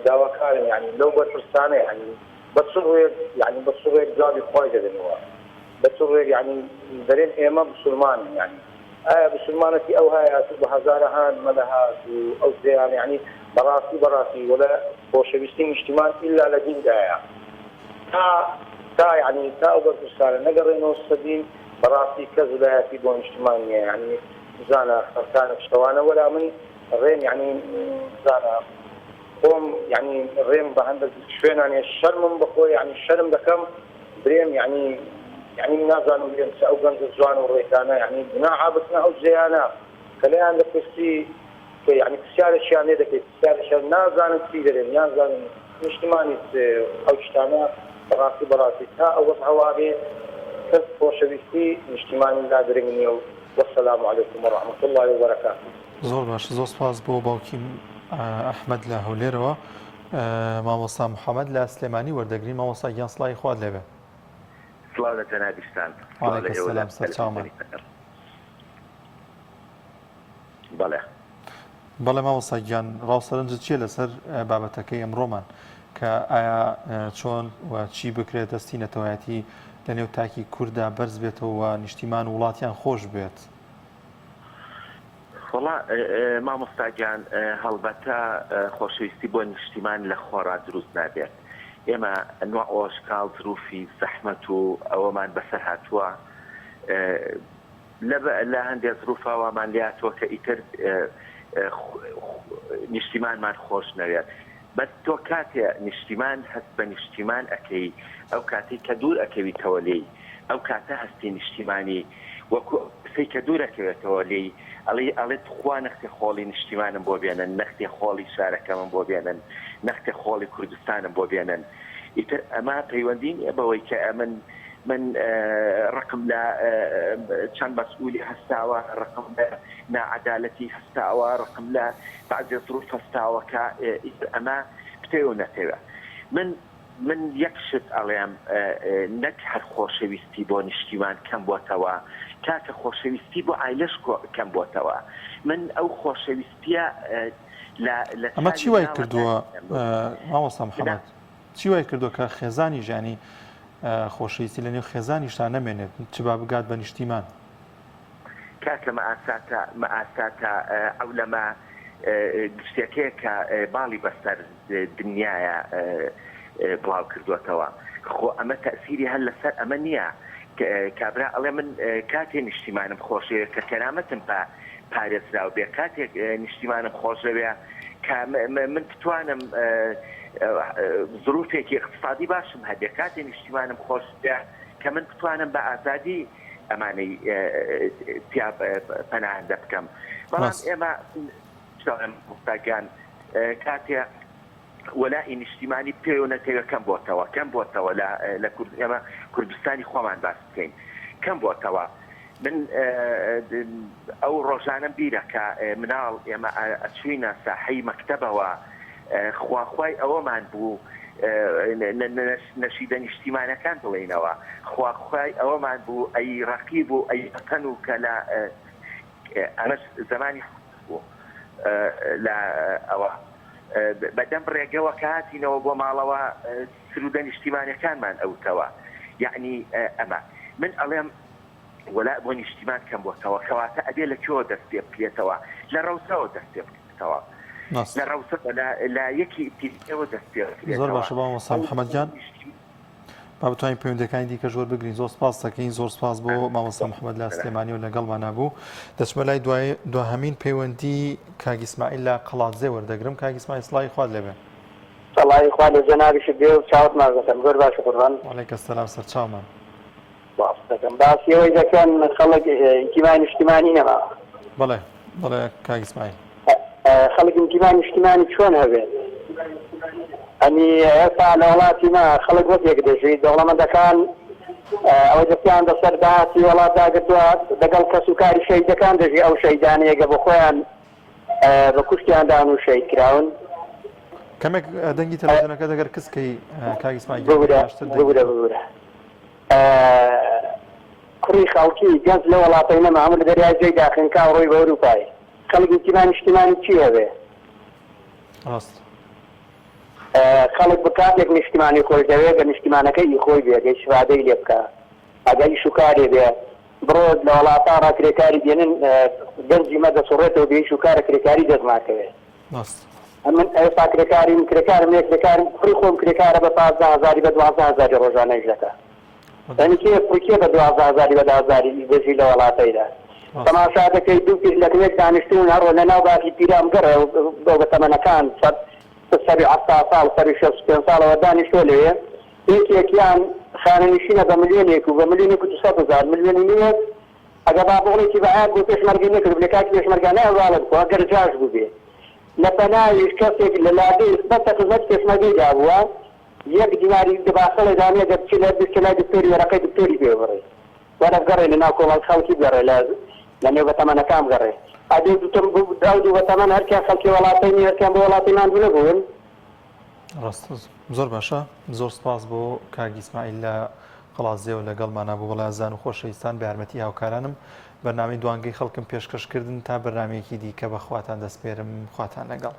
داواکارم یانی لەو بەرپرسانە یانی بە چ ڕوویەک یانی بە چ ڕوویەک جوابی خوای دەدەنەوە بە چ ڕوویەک یانی دەرێن ئێمە بسوڵمانین یانی ئایا بسوڵمانەتی ئەوهایە ئەتوو بە هەزارەهان مەلەهات و ئەو جێیانە یانی بەڕاستی بەڕاستی وەلە خۆشەویستی نیشتیمان ئیلا لە دیندایە تا تا یەعنی تا ئەو بەرپرسانە نەگەڕێنەوە سەر دین بەڕاستی کەس ولایەتی بۆ نیشتمان نیە یەعنی بزانە خەڵکانە شەوانە وەلا من ڕێم یەعنی بزانە خۆم یەعنی ڕێم بە هەندەک شوێنانێ شەرمم بەخۆ یەعنی شەرم دەکەم برێم یەعنی یەعنی نازانم برێم چ ئەو گەنجە جوان و ڕێکانە یەعنی گوناحە بچنە ئەو جێیانە کە لێیان دەپرسی کە یەعنی پرسیارێکیان لێ دەکەیت پرسیارێکیان نازانن چی دەرێن نازانن نیشتمانی چ ئەو شتانە بەڕاستی بەڕاستی تا ئەو وەزعە وابێ کەس خۆشەویستی نیشتیمانی لا گرنگ نیە و والسلام علیکم ورحمة اللە وبرکاته. زۆر باشە زۆر سپاس بۆ باوکی ئەحمەد لە هەولێرەوە مامۆستا محەمەد لە سلێمانی وەردەگرین مامۆستا گیان سڵاوی خوات لێبێ. سڵاو لە جەنابیشتان سڵاو لە وعلیک ئێوە لە السلام سەرچاومان. تەلەفزیۆنی قەتەر. بەڵێ. بەڵێ مامۆستا گیان ڕاو سەرنجت چیە لەسەر بابەتەکەی ئەمڕۆمان کە ئایا چۆن و چی بکرێت دەستی نەتەوایەتی لە نێو تاکی کورددا بەرز بێتەوە و نیشتیمان و وڵاتیان خۆش بێت؟ وەڵا مامۆستا گیان هەڵبەتە خۆشەویستی بۆ نیشتیمان لە خۆڕا دروست نابێت ئێمە ئەنواع و ئەشکاڵ زروفی زەحمەت و ئەوەمان بەسەر هاتووە لە لە هەندێ زروفا وامان لێ هاتووە کە ئیتر نیشتیمانمان خۆش نەوێت بەس تۆ کاتێ نیشتیمان هەست بە نیشتیمان ئەکەی ئەو کاتەی کە دوور ئەکەویتەوە لێی ئەو کاتە هەستی نیشتیمانی وەکو ئەو کەسەی کە دوور ئەکەوێتەوە لێی ئەڵێی ئەڵێ تخوا نەختێ خۆڵی نیشتیمانم بۆ بێنن نەختێ خۆڵی شارەکەمم بۆ بێنن نەختێ خۆڵی کوردستانم بۆ بێنن ئیتر ئەمە پەیوەندی نیە بەوەی کە ئەمن. من ڕقم لە چەند مەسئولی هەستاوە، ڕقم لە ناعەدالەتی هەستاوە، ڕقم لە بەعزێ زروف هەستاوە کە ئیتر ئەمە بتەوێ و نەتەوێ. من من یەک شت ئەڵێم نەک هەر خۆشەویستی بۆ نیشتیمان کەم بۆتەوە کاکە خۆشەویستی بۆ عایلەش کەم بۆتەوە من ئەو خۆشەویستیە لە لە ئەمە چی چاوی وای مناڵە کردووە نابینم. مامۆستا محەمەد چی وای کردووە کە خێزانیش یانی خۆشەویستی لە نێو خێزانیشتا نەمێنێت چ با بگات بە نیشتیمان؟ کاکە مەئاساتە مەئاساتە عەولەمە گشتیەکەیە کە باڵی بەسەر دنیایە بڵاو کردۆتەوە خۆ ئەمە تەئسیری هەر لەسەر ئەمە نیە کابرا ئەڵێ من کاتێ نیشتیمانم خۆشەوێ کە کەرامەتم پا پارێزراو بێ کاتێک نیشتیمانم خۆشەوێ کە من بتوانم زروفێکی اقتصادی باشم هەبێ کاتێ نیشتیمانم خۆش بێ کە من بتوانم بە ئازادی ئەمانەی تیا پەناهەندە بکەم بەڵام ئێمە مامۆستا گیان کاتێ وەلائی نیشتیمانی پێ و نەتەوێ کەم بۆتەوە کەم بۆتەوە لە لە کورد ئێمە کوردستانی خۆمان باس بکەین کەم بۆتەوە من ئەو ڕۆژانەم بیرە کە مناڵ ئێمە ئەچوینە ساحەی مەکتەبەوە خواخوای ئەوەمان بوو نەشیدە نیشتیمانەکان بڵێینەوە خواخوای ئەوەمان بوو ئەی ڕەقیب و ئەی وەتەن و کە لە ئەمەش زمانی بوو لە ئەوە بەدەم ڕێگەوە کە هاتینەوە بۆ ماڵەوە سرودە نیشتیمانەکانمان ئەوتەوە یەعنی ئەمە من ئەڵێم وەلاء بۆ نیشتیمان کەم بۆتەوە کەواتە ئەبێ لە کوێوە دەست پێ بکرێتەوە لە ڕەوزەوە دەست پێ بکرێتەوە لە ڕەوزەوە لە لە یەکی ئیبتیدایەوە دەست پێ زۆر بکرێتەوە باشە مامۆستا ئەو محەممەد گیان با بتوانین پەیوەندەکانی دیکەش وەربگرین زۆر سپاس دەکەین زۆر سپاس بۆ مامۆستا محەممەد لە سلێمانی و لەگەڵمانە بوو دەچمە لای دوای دواهەمین پەیوەندی کاک ئیسماعیل لە قەڵادزێ وەردەگرم کاک ئیسماعیل سڵاوی خوات لێبێ سڵاوی خوا لە جەنابیشت بێ و چاوت ماچ دەکەم زۆر باشی قوربان. وعلیک السلام سەرچاومان. سپاس دەکەم باسی ئەوەی دەکەن خەڵک ئینتیمای نیشتیمانی نەماوە. بەڵێ بەڵێ کاک ئیسماعیل. خەڵک ئینتیمای نیشتیمانی چۆن هەبێت ئەنی ئێستا لە وڵاتی ما خەڵک وەک یەک دەژی دەوڵەمەندەکان ئەوەی دەستیان بەسەر داهاتی وڵات داگرتووە دەگەڵ کەس و کاری شەهیدەکان دەژی ئەو شەهیدانەیە گە بۆ خۆیان بە کوشتیان داون و شەهید کراون. کەمێک دەنگی تەلەڤیزیۆنەکە دەگەر کز کەی کاک ئیسماعیل گیان ببورە باشتر دەنگی ببورە تۆ. ببورە کوڕی خەڵکی گەنج لە وەڵاتەی نەما هەموو لە دەریای جێی داخنکا و ڕووی بە ئەوروپای خەڵک نیشتیمان نیشتیمانی چی هەبێ؟ ڕاست. خەڵک بە کاتێک نیشتیمانی خۆش دەوێ گە نیشتیمانەکەی ئی خۆی بێ گە ئیسفادەی لێ بکا ئەگە ئیش و کارێ بێ بڕۆ لە وەڵاتان ڕا کرێکاری دێنن گەنجی مە دەسوڕێتەوە بێ ئیش و کارە کرێکاری دەست ناکەوێ. ڕاست. ئەمن ئێستا کرێکاریم کرێکارم نیە کرێکارم کوڕی خۆم کرێکارە بە 15 هەزاری بە 12 هەزاری ڕۆژانە ئیش دەکا. یانی کێ کوڕی کێ بە 12 هەزاری بە دە هەزاری ئیش دەژی لە وەڵاتەیدا تەماشا دەکەی دوو پیر لە کنێک دانیشتوون هەڕۆ لە ناو باخی پیران بگەڕێ بۆ بە تەمەنەکان سەد سەروی 70 ساڵ سەروی 65 ساڵەوە دانیشتووە لەوێ یەکێکیان خانەنشینە بە ملیۆنێک و بە ملیۆنێک و 200 هەزار ملیۆن و نیوێک ئەگەر با بۆڵێکی بە عەیب بۆ پێشمەرگەی نەکردبێ کاکی پێشمەرگە نەهێڵاڵە بخوا گەر جاش بووبێ لە پەناویش کەسێک لە لادێی بەسە خزمەتی پێشمەرگەی دابووە یەک دیناری دە باخەڵێ دانێ گەر بچێ لە بچێ لای دکتۆری وەرەقەی دکتۆری پێ بڕێ وەرە بگەڕێ لە ناو کۆمەڵ خەڵکی بگەڕێ لە لە نێو بەتەمەنەکان بگەڕێ ئەدێ دوتم ئەو دوو بەتەمەن هەرکیان خەڵکی وەڵاتەی نین هەرکیان بۆ وەڵاتی ماندوو نەبوون. ڕاستە زۆر باشە زۆر سپاس بۆ کاک ئیسماعیل لە قەڵادزێوە لەگەڵمانا بوو بەڵێ ئازیزان و خۆشەویستان بە یارمەتی هاوکارانم بەرنامەی دوانگەی خەڵکم پێشکەش کردن تا بەرنامەیەکی دیکە بە خواتان دەسپێرم خواتان لەگەڵ.